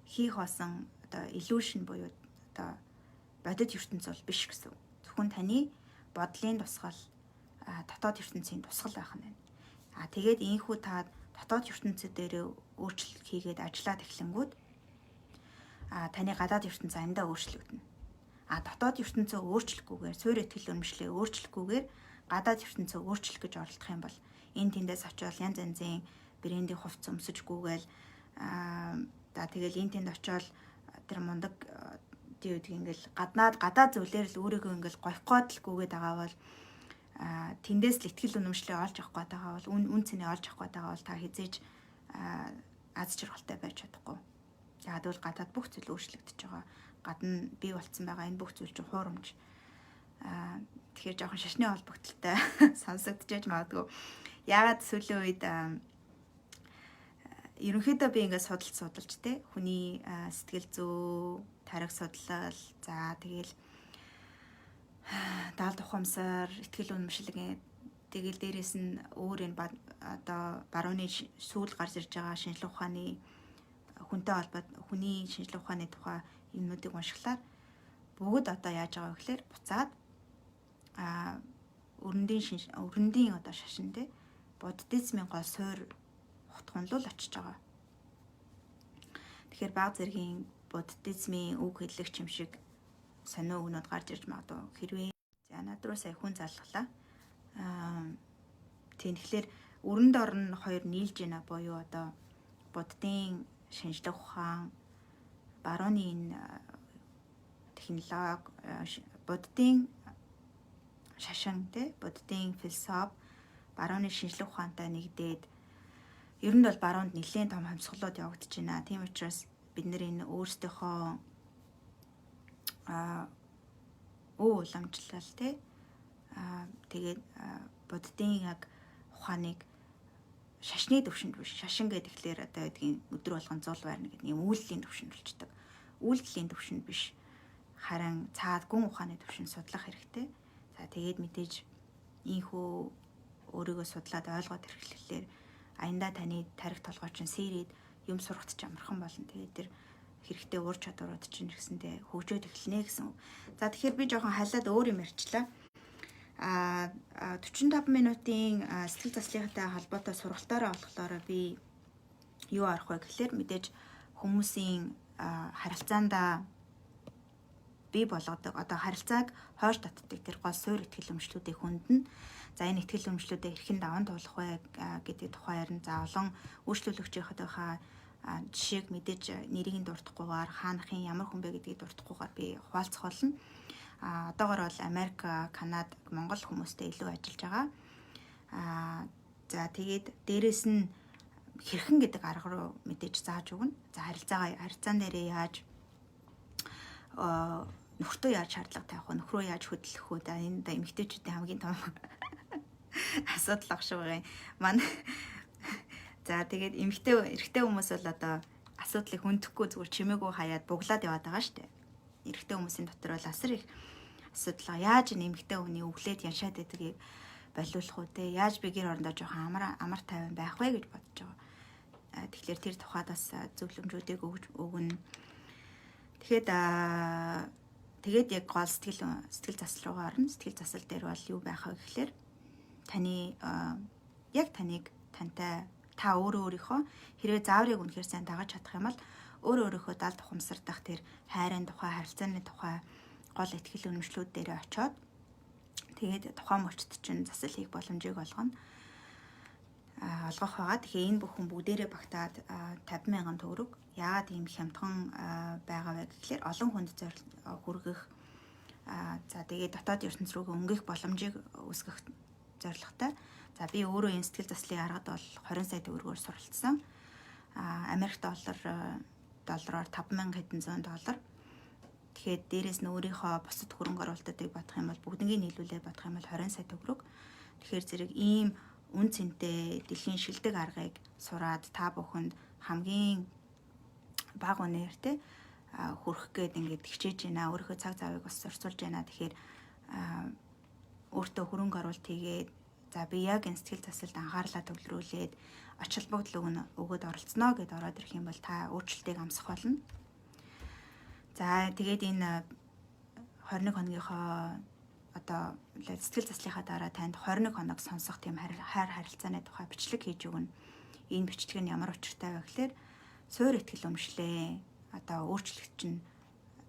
хийх болсон одоо illusion буюу одоо бодит ертөнц бол биш гэсэн. Зөвхөн таны бодлын тусгал, дотоод ертөнцийн тусгал байх нь байна. Тэгээд ийхүү та дотоод ертөнцид дээр өөрчлөлт хийгээд ажиллаад эхлэнгүүд таны гадаад ертөнц аяндаа өөрчлөгдөнө. Дотоод ертөнцөө өөрчлөхгүйгээр, суурь итгэл үнэмшлээ өөрчлөхгүйгээр гадаад ертөнцөө өөрчлөх гэж оролдох юм бол энэ тэндээс очиод янз янзын брендийн хувцас өмсөжгүйгээл, за тэгэл энэ тэнд очиод тэр мундаг тий үдг ингээл гаднаад гадаад зүйлээр л өөрийгөө ингээл гоёх гээд л гүгээд байгаа бол, тэндээс л итгэл үнэмшлээ олж авах гээд байгаа бол, үн цэнэ олж авах гээд байгаа бол та хэзээ ч аз жаргалтай байж чадахгүй. Яг бол гадаад бүх зүйл өөрчлөгдөж байгаа. Гадна бий болцсон байгаа энэ бүх зүйл чинь хуурамч. Тэгэхээр жоохон шашны холбогдлолтой сонсогдож магадгүй. Яагаад сүүлийн үед ерөнхийдөө би ингээд судалж судалж те хүний сэтгэл зүй, тархи судлал, за тэгэл даалд ухамсар, итгэл үнэмшил тэгэл дээрэс нь өөр энэ одоо барууны сүүл гарч ирж байгаа шинжлэх ухааны хүнтэй холбоот хүний шинжлэх ухааны тухай юмнуудыг уншихлаар бүгд одоо яаж байгаа вэ гэхээр буцаад өрөндийн одоо шашин те буддизмын гол суурь утган руу очиж байгаа. Тэгэхээр баг зэргийн буддизмын үг хэллэг юм шиг сонио үгнүүд гарч ирж магадгүй. Хэрвээ за над руу сая хүн залглаа. Тийм, тэгэхээр өрөнд орн хоёр нийлж байна буюу одоо буддын шинжлэх ухаан, барууны энэ технологи, буддын шашин те буддын философи барууны шинжлэх ухаантай нэгдээд ер нь бол баруунд нэлээд том хамсгалууд явагдаж байна. Тийм учраас бид нар энэ өөрсдийнхөө өв уламжлал те тэгээд буддын яг ухааныг шашны төвшөнд биш. Шашин гэдэг тэгэхээр одоо гэдгийг өдөр болгон зул байрна гэдэг юм үйлдэлийн төвшөнд болчдөг. Үйлдэлийн төвшөнд биш. Харин цаад гүн ухааны төвшөнд судлах хэрэгтэй. За тэгээд мэдээж ийхүү өөрийгөө судлаад ойлгоод хэрэглэхлээр аяндаа таны тархи толгой чинь сэрээд юм сурахт ч амархан болно. Тэгээд тэр хэрэгтэй ур чадварууд чинь гэсэндээ хөгжөөд эхэлнэ гэсэн үг. За тэгэхээр би жоохон халиад өөр юм ярьчлаа. 45 минутын сэтгэл заслынхтай холбоотой сургалтаараа болохоор би юу арах вэ гэхлээр мэдээж хүмүүсийн харилцаандаа бий болгодог одоо харилцааг хойш татдаг тэр гол суурь итгэл үнэмшлүүдийг хүндэн. За энэ итгэл үнэмшлүүдээ хэрхэн даван туулах вэ гэдэг тухай ярина. За олон үйлчлүүлэгчийнхээ жишээг мэдээж нэрийг нь дурдахгүйгээр, хаанахын ямар хүн бэ гэдгийг дурдахгүйгээр би хуваалцах болно. Одоогор бол Америк, Канада, Монгол хүмүүстэй илүү ажиллаж байгаа. За тэгээд дээрэс нь хэрхэн гэдэг арга руу мэдээж зааж өгнө. За харилцаагаа харилцаан дээрээ яаж нөхөртөө яаж шаардлага тавих вэ? Нөхрөө яаж хөдлөх вэ? За энэ да эмэгтэйчүүдийн хамгийн том асуудал ах шиг байгаа юм. Манай за тэгээд эмэгтэй эрэгтэй хүмүүс бол одоо асуудлыг хүндэхгүй зүгээр чимээгүй хаяад буглаад яваад байгаа шүү дээ. Эрэгтэй хүмүүсийн дотор бол асар их асуудал. Яаж энэ эмэгтэй хүний өглөөд яншаад байдгийг болиулах уу те? Яаж би гэр орондоо жоохон амар амар тайван байх вэ гэж бодож байгаа. Тэгэхээр тэр тухайд бас зөвлөмжүүдийг өгч өгнө. Тэгэхэд тэгээд яг гол сэтгэл сэтгэл засал руугаа орно. Сэтгэл засал дээр бол юу байх вэ гэхлээр таны яг таныг тантай та өөрөө өөрийнхөө хэрвээ зааврыг үнэхээр сайн дагаж чадах юм бол өөрөө өөрийнхөө далд ухамсар дах тэр хайрын тухай, харилцааны тухай гол итгэл үнэмшлүүд дээр очиод тэгээд тухайн мөчд чинь засал хийх боломжийг олгоно. Олгох байгаа. Тэгэхээр энэ бүхэн бүгдээрээ багтаад 50 мянган төгрөг. Яагаад ийм хямдхан байгаа вэ гэхлээр олон хүнд зорил хүргэх, за тэгээд дотоод ертөнц рүүгээ өнгөх боломжийг үүсгэх зорилготой. За би өөрөө энэ сэтгэл заслын аргад бол 20 сая төгрөгөөр суралцсан. Америк доллараар 5000 хэдэн зуун доллар. Тэгэхээр дээрэс нь өөрийнхөө бусад хөрөнгө оруулалтыг бодох юм бол бүгднийг нийлүүлээ бодох юм бол 20 сая төгрөг. Тэгэхээр зэрэг ийм үн цэнтэй дэлхийн шилдэг аргыг сураад та бүхэнд хамгийн бага үнээр те хүрэх гээд ингээд хичээж байна. Өөрийнхөө цаг завыг бас зарцуулж байна. Тэгэхээр өөртөө хөрөнгө оруулалт хийгээд за би яг энэ сэтгэл засалд анхаарлаа төвлөрүүлээд ач холбогдол өгөөд оролцсноо гэд ороод ирэх юм бол та өөрчлөлтийг амсах болно. За тэгээд энэ 21 хоногийнхоо одоо сэтгэл заслынхаа дараа танд 21 хоног сонсох тийм хайр харилцааны тухай бичлэг хийж өгнө. Энэ бичлэг нь ямар учиртай вэ гэхээр суур итгэл өмшлээ. Одоо өөрчлөгч нь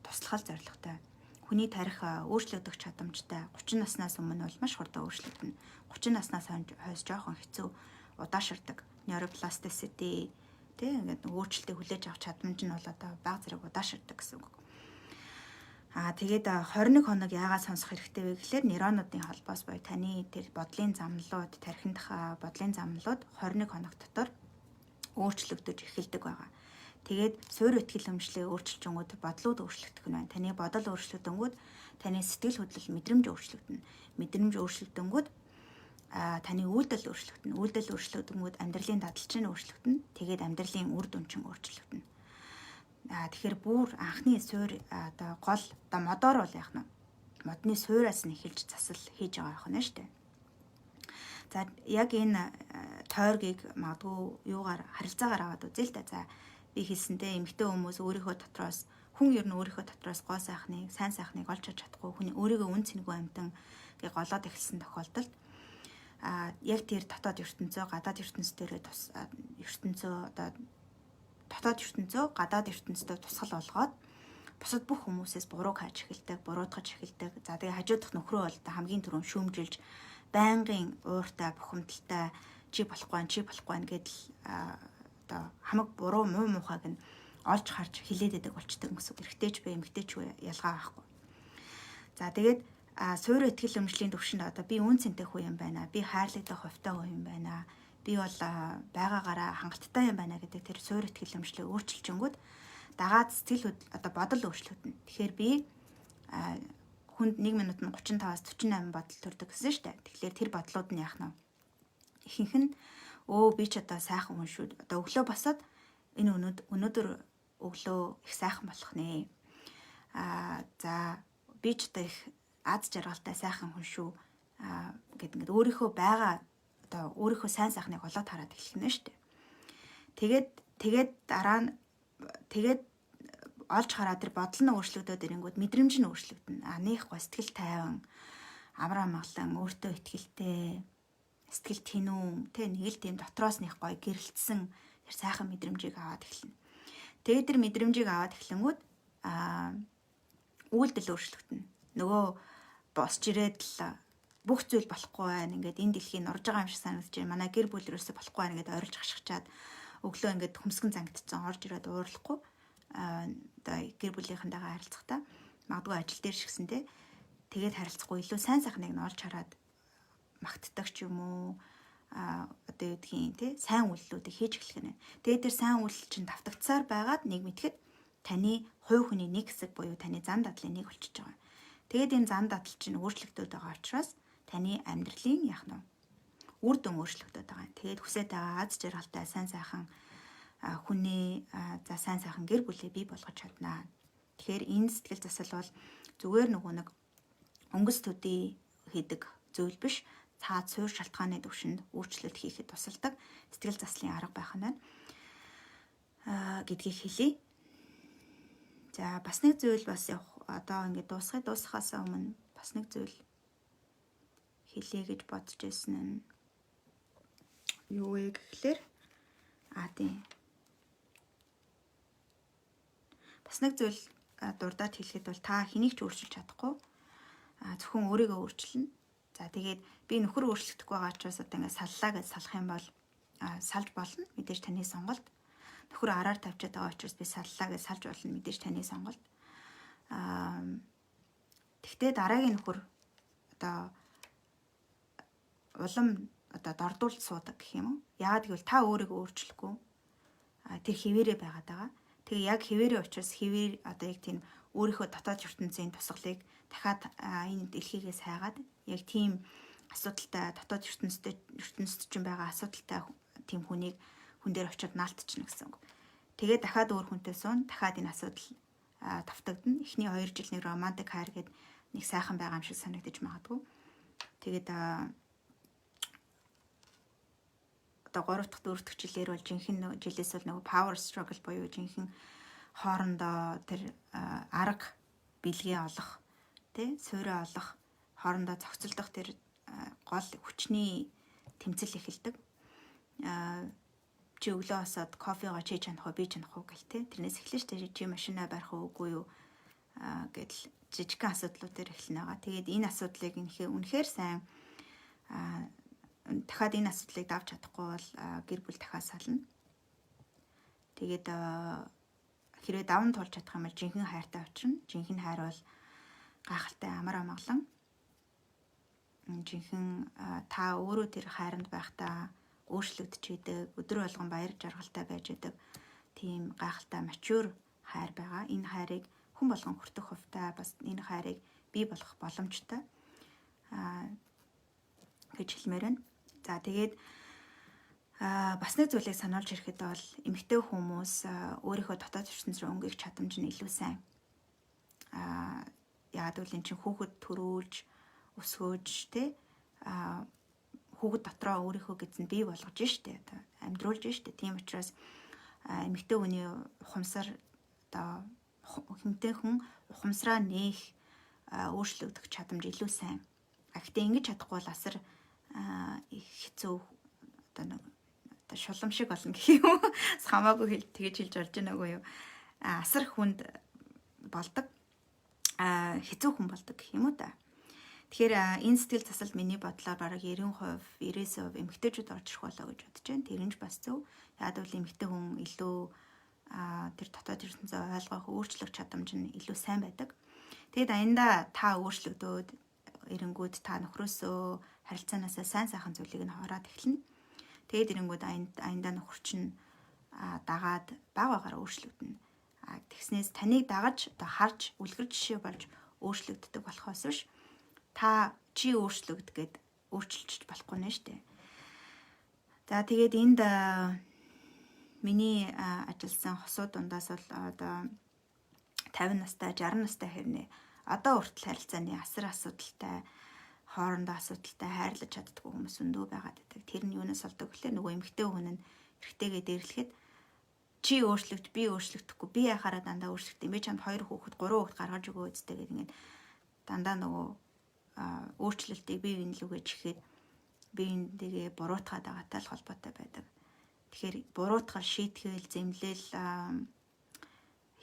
туслахал зорилготой. Хүний тарих өөрчлөгдөх чадамжтай. 30 наснаас өмнө бол маш хурдан өөрчлөгдөнө. 30 наснаас хойш жоохон хэцүү удаашрдаг. Neuroplasticity тэг ингээд өөрчлөлтийг хүлээж авах чадамж нь бол одоо баг зэрэг удаашрдаг гэсэн үг. Аа тэгээд 21 хоног яагаад сонсох хэрэгтэй вэ гэхлээр нейронуудын холбоос буюу таны тэр бодлын замлууд, тархиндах бодлын замлууд 21 хоног дотор өөрчлөгдөж эхэлдэг байгаа. Тэгээд суур ихтгэл өмчлөө өөрчилжингүүд бодлууд өөрчлөгдөх нь байна. Таны бодол өөрчлөгдөнгүүд таны сэтгэл хөдлөл мэдрэмж өөрчлөгдөнө. Мэдрэмж өөрчлөгдөнгүүд таны үйлдэл өөрчлөгдөнө. Үйлдэл өөрчлөгдөнгүүд амьдралын дадал чинь өөрчлөгдөнө. Тэгээд амьдралын үр дүн чинь өөрчлөгдөнө. Тэгэхээр бүр анхны суур одоо гол одоо модоор бол яах нь модны суураас нь эхэлж засал хийж байгаа байх нь шүү дээ. За яг энэ тойргийг магадгүй юугаар харилцаагаар аваад үзье л да. За би хэлсэнтэй эмэгтэй хүмүүс өөрийнхөө дотроос хүн ер нь өөрийнхөө дотроос гоо сайхныг, сайн сайхныг олж харж чадахгүй хүний өөрийгөө үн цэнгүй амьтан гэ голоод эхэлсэн тохиолдолд яг тэр дотоод ертөнцөө гадаад ертөнц дээрээ тус ертөнцөө одоо дотоод ертөнцөө гадаад ертөнцтэй тусгал болгоод бусад бүх хүмүүсээс бурууг хайж эхэлдэг, буруутгаж эхэлдэг. За тэгээ хажуудах нөхрөө бол хамгийн түрүүн шүүмжилж байнгын ууртай, бухимдалтай чи болохгүй байх, чи болохгүй байх гэдэл одоо хамаг буруу муу мухайг нь олж харж хилээд идэг болчдөг гэсэн. Эрэгтэй ч бэ, эмэгтэй ч ялгаа байхгүй. За тэгээд суур ихтгэл өмчлийн төвшөнд одоо би үн цэнтэй хүн юм байна. Би хайрлагдах хувьтай хүн юм байна. Би бол байгаагаараа хангалттай юм байна гэдэг тэр суур ихтгэл өмчлөө өөрчилчөнгүүд дагаад сэтгэл одоо бодол өөрчлөгдөнө. Тэгэхээр би хүнд 1 минутанд 35-аас 48 бодол төрдөг гэсэн шүү дээ. Тэгэхээр тэр бодлууд нь яах нь вэ? Ихэнх нь өө би ч одоо сайхан хүн шүү. Одоо өглөө босоод энэ өнөөдөр өглөө их сайхан болох нэ. За би ч одоо их аз жаргалтай сайхан хүн шүү. Гэд ингээд өөрийнхөө байгаа одоо өөрийнхөө сайн сайхныг олоод хараад эхлэх нь шүү дээ. Тэгээд дараа нь тэгээд олж хараад тэр бодол нь өөрчлөгдөд ирэнгүүт мэдрэмж нь өөрчлөгдөнө. Нэх гоо сэтгэл тайван, амар амгалан, өөртөө итгэлтэй, сэтгэл тэнүүн, тэ нэг л тийм дотроос нэх гоё гэрэлтсэн тэр сайхан мэдрэмжийг аваад эхэлнэ. Тэгээд тэр мэдрэмжийг аваад эхлэнгүүт үйлдэл өөрчлөгдөнө. Нөгөө босч ирээд л бүх зүйл болохгүй байна. Ингээд энэ дэлхийн нурж байгаа юм шиг санагдаж байна. Манай гэр бүл ерөөсө болохгүй байна гэдээ орилж хашгичаад өглөө ингээд хөмсгөн зангидсан орж ирээд уурлахгүй одоо гэр бүлийнхэнтэйгээ харилцахдаа магадгүй ажил дээр шигсэн те тэгээд харилцахгүй илүү сайн сайхныг нь олж хараад магтдаг ч юм уу одоо юу гэдгийг те сайн үйлдэлүүдийг хийж эхлэх нь. Тэгээд тэр сайн үйлдэл чинь давтагдсаар байгаад нэг мэтгэд таны хувь хүний нэг хэсэг буюу таны зан дадлын нэг болчихж байгаа. Тэгээд энэ зан дадал чинь өөрчлөгдөд байгаа учраас таны амьдралын яах нь үр дүн өөрчлөгдөд байгаа. Тэгээд хүсээд байгаа аз жаргалтай сайн сайхан хүний за сайн сайхан гэр бүлээ бий болгож чаднаа. Тэгэхээр энэ сэтгэл засал бол зүгээр нөгөө нэг өнгөс төдий хийдэг зүйл биш. Цаад суур шалтгааны түвшинд өөрчлөлт хийхэд тусалдаг сэтгэл заслын арга байх нь байна гэдгийг хэлье. За бас нэг зүйл бас явах одоо ингээд дуусахаас өмнө бас нэг зүйл хэлье гэж бодож байсан нь юу вэ гэхлээр тийм. Бас нэг зүйл дурдаад хэлэхэд бол та хэнийг ч өөрчилж чадахгүй. Зөвхөн өөрийгөө өөрчилнө. За тэгээд би нөхөр өөрчлөгдөхгүй байгаа учраас одоо ингээд саллаа гэж салах юм бол салж болно. Мэдээж таны сонголт. Нөхөр араар тавьчаад байгаа учраас би саллаа гэж салж болно. Мэдээж таны сонголт. Тэгтээ дараагийн нөхөр одоо улам одоо дордуулж суудаг гэх юм уу? Яагаад гэвэл та өөрийгөө өөрчлөхгүй. Тэр хിവэрээ байгаад байгаа. Тэгээ яг хിവэрээ учраас хിവэр одоо яг тийм өөрийнхөө дотоод ертөнцийн тусгалыг дахиад энэ дэлхийгээс хайгаад яг тийм асуудалтай дотоод ертөнцтэй ертөнцид чинь байгаа асуудалтай тийм хүнийг хүн дээр очиод наалтчихна гэсэн үг. Тэгээд дахиад өөр хүнтэй суун, дахиад энэ асуудал давтагдана. Эхний 2 жил нэг романтик хайр гээд нэг сайхан байгаа юм шиг санагдаж магадгүй. Тэгээд одоо 3 дахь 4 дахь жилээр бол жинхэнэ жилээс бол нөгөө power struggle буюу жинхэнэ хоорондоо тэр арга бэлгээ олох, тий, суурай олох, хоорондоо зохицолдох тэр гол хүчний тэмцэл эхэлдэг. Чи өглөө босоод кофего чи чанах уу, би чанах уу гэл те. Тэрнээс эхлэн шүү дээ. Чи машинаа барих уу, үгүй юу гэдэл жижигхэн асуудлууд дээр эхэлнэ байгаа. Тэгээд энэ асуудлыг үнэхээр сайн дахиад энэ асуудлыг давж чадахгүй бол гэр бүл дахиад сална. Тэгээд хэрвээ даван туулж чадах юм бол жинхэнэ хайртай учрна. Жинхэнэ хайр бол гайхалтай, амар амгалан. Жинхэнэ та өөрөө тэр хайранд байхдаа өөрчлөгдөж идэг, өдөр болгон баяр жаргалтай байж идэг тийм гайхалтай mature хайр байгаа. Энэ хайрыг хүн болгон хүртэх хувьтай, бас энэ хайрыг бий болгох боломжтой гэж хэлмээр байна. За, тэгээд бас нэг зүйлийг сануулж ирэхэд бол эмэгтэй хүмүүс өөрийнхөө дотоод ертөнц рүү өнгөх чадамж нь илүү сайн. Яагаад гэвэл эн чинь хүүхэд төрүүлж, өсгөөж, тэ, хүүхэд дотроо өөрийнхөө гэсэн бий болгож штэ, одоо амьдруулж штэ. Тийм учраас эмэгтэй хүний ухамсар, одоо эмэгтэй хүн ухамсараа нээх, өөрчлөгдөх чадамж илүү сайн. А гэхдээ ингэж чадахгүй бол асар их хэцүү, одоо нэг одоо шулам шиг болно гэх юм уу. Хамаагүй хэл тэгэж хэлж болж байна уу юу. Асар хүнд болдог. Хэцүү хүн болдог гэх юм уу та. Тэгэхээр энэ сэтгэл засалд миний бодлоор бараг 90%, 99% эмэгтэйчүүд орж ирэх болоо гэж бодож байна. Тэр нь ч бас зөв. Яг бол эмэгтэй хүн илүү тэр дотоод ертөнцөө ойлгох, өөрчлөх чадамж нь илүү сайн байдаг. Тэгээд аяндаа та өөрчлөгдөөд эренгүүд та нөхрөөсөө харилцаанаасаа сайн сайхан зүйлийг нь хороод эхэлнэ. Тэгээд эренгүүд аяндаа нөхөр чинь дагаад баг багаараа өөрчлөгдөнө. Тэгснээс таныг дагаж одоо харж үлгэр жишээ болж өөрчлөгддөг болохоос биш та чи өөрчлөгд гээд өөрчилж болохгүй нэ штэ. За, тэгээд энд миний ажилласан хосууд дундаас бол одоо 50 настай, 60 настай хэрнээ одоо хүртэл харилцааны асар асуудалтай, хоорондоо асуудалтай, хайрлаж чаддаггүй хүмүүс өндөө байгаад байдаг. Тэр нь юунаас болдог гэхлээр нөгөө эмэгтэй хүн нь эрэгтэйгээ дээрлэхэд чи өөрчлөгд, би өөрчлөгдөхгүй, би яхаараа дандаа өөрчлөгдөв. Би чамд хоёр хүүхэд, гурван хүүхэд гаргаж өгөө үсттэй гэдэг ингээд дандаа нөгөө өөрчлөлтийг бие биен лүүгээ чихээд биеиндээ буруутгаад байгаатай л холбоотой байдаг. Тэгэхээр буруутгал, шийтгэл, зэмлэл,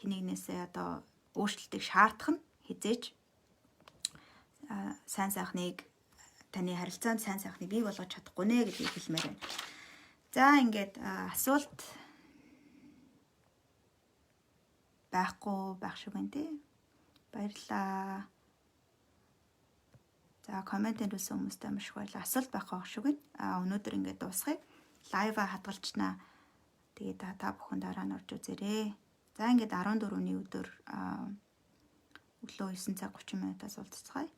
хинэгнээсээ одоо өөрчлөлтийг шаардах нь хизээч сайн сайхныг, таны харилцаанд сайн сайхныг бий болгож чадахгүй нэ гэдгийг хэлмээр байна. За, ингээд асуулт байхгүй байх шиг байна тий. Баярлалаа. За, коммент ирүүлсэн хүмүүстээ маш их баярлалаа. Асуулт байхгүй байх шиг байна. Өнөөдөр ингээд дуусгая. Live аа хадгалчнаа. Тэгээд та бүхэн дараа нь орж үзээрэй. За, ингээд 14-ний өдөр өглөө 9 цаг 30 минутаас уулзцгаая.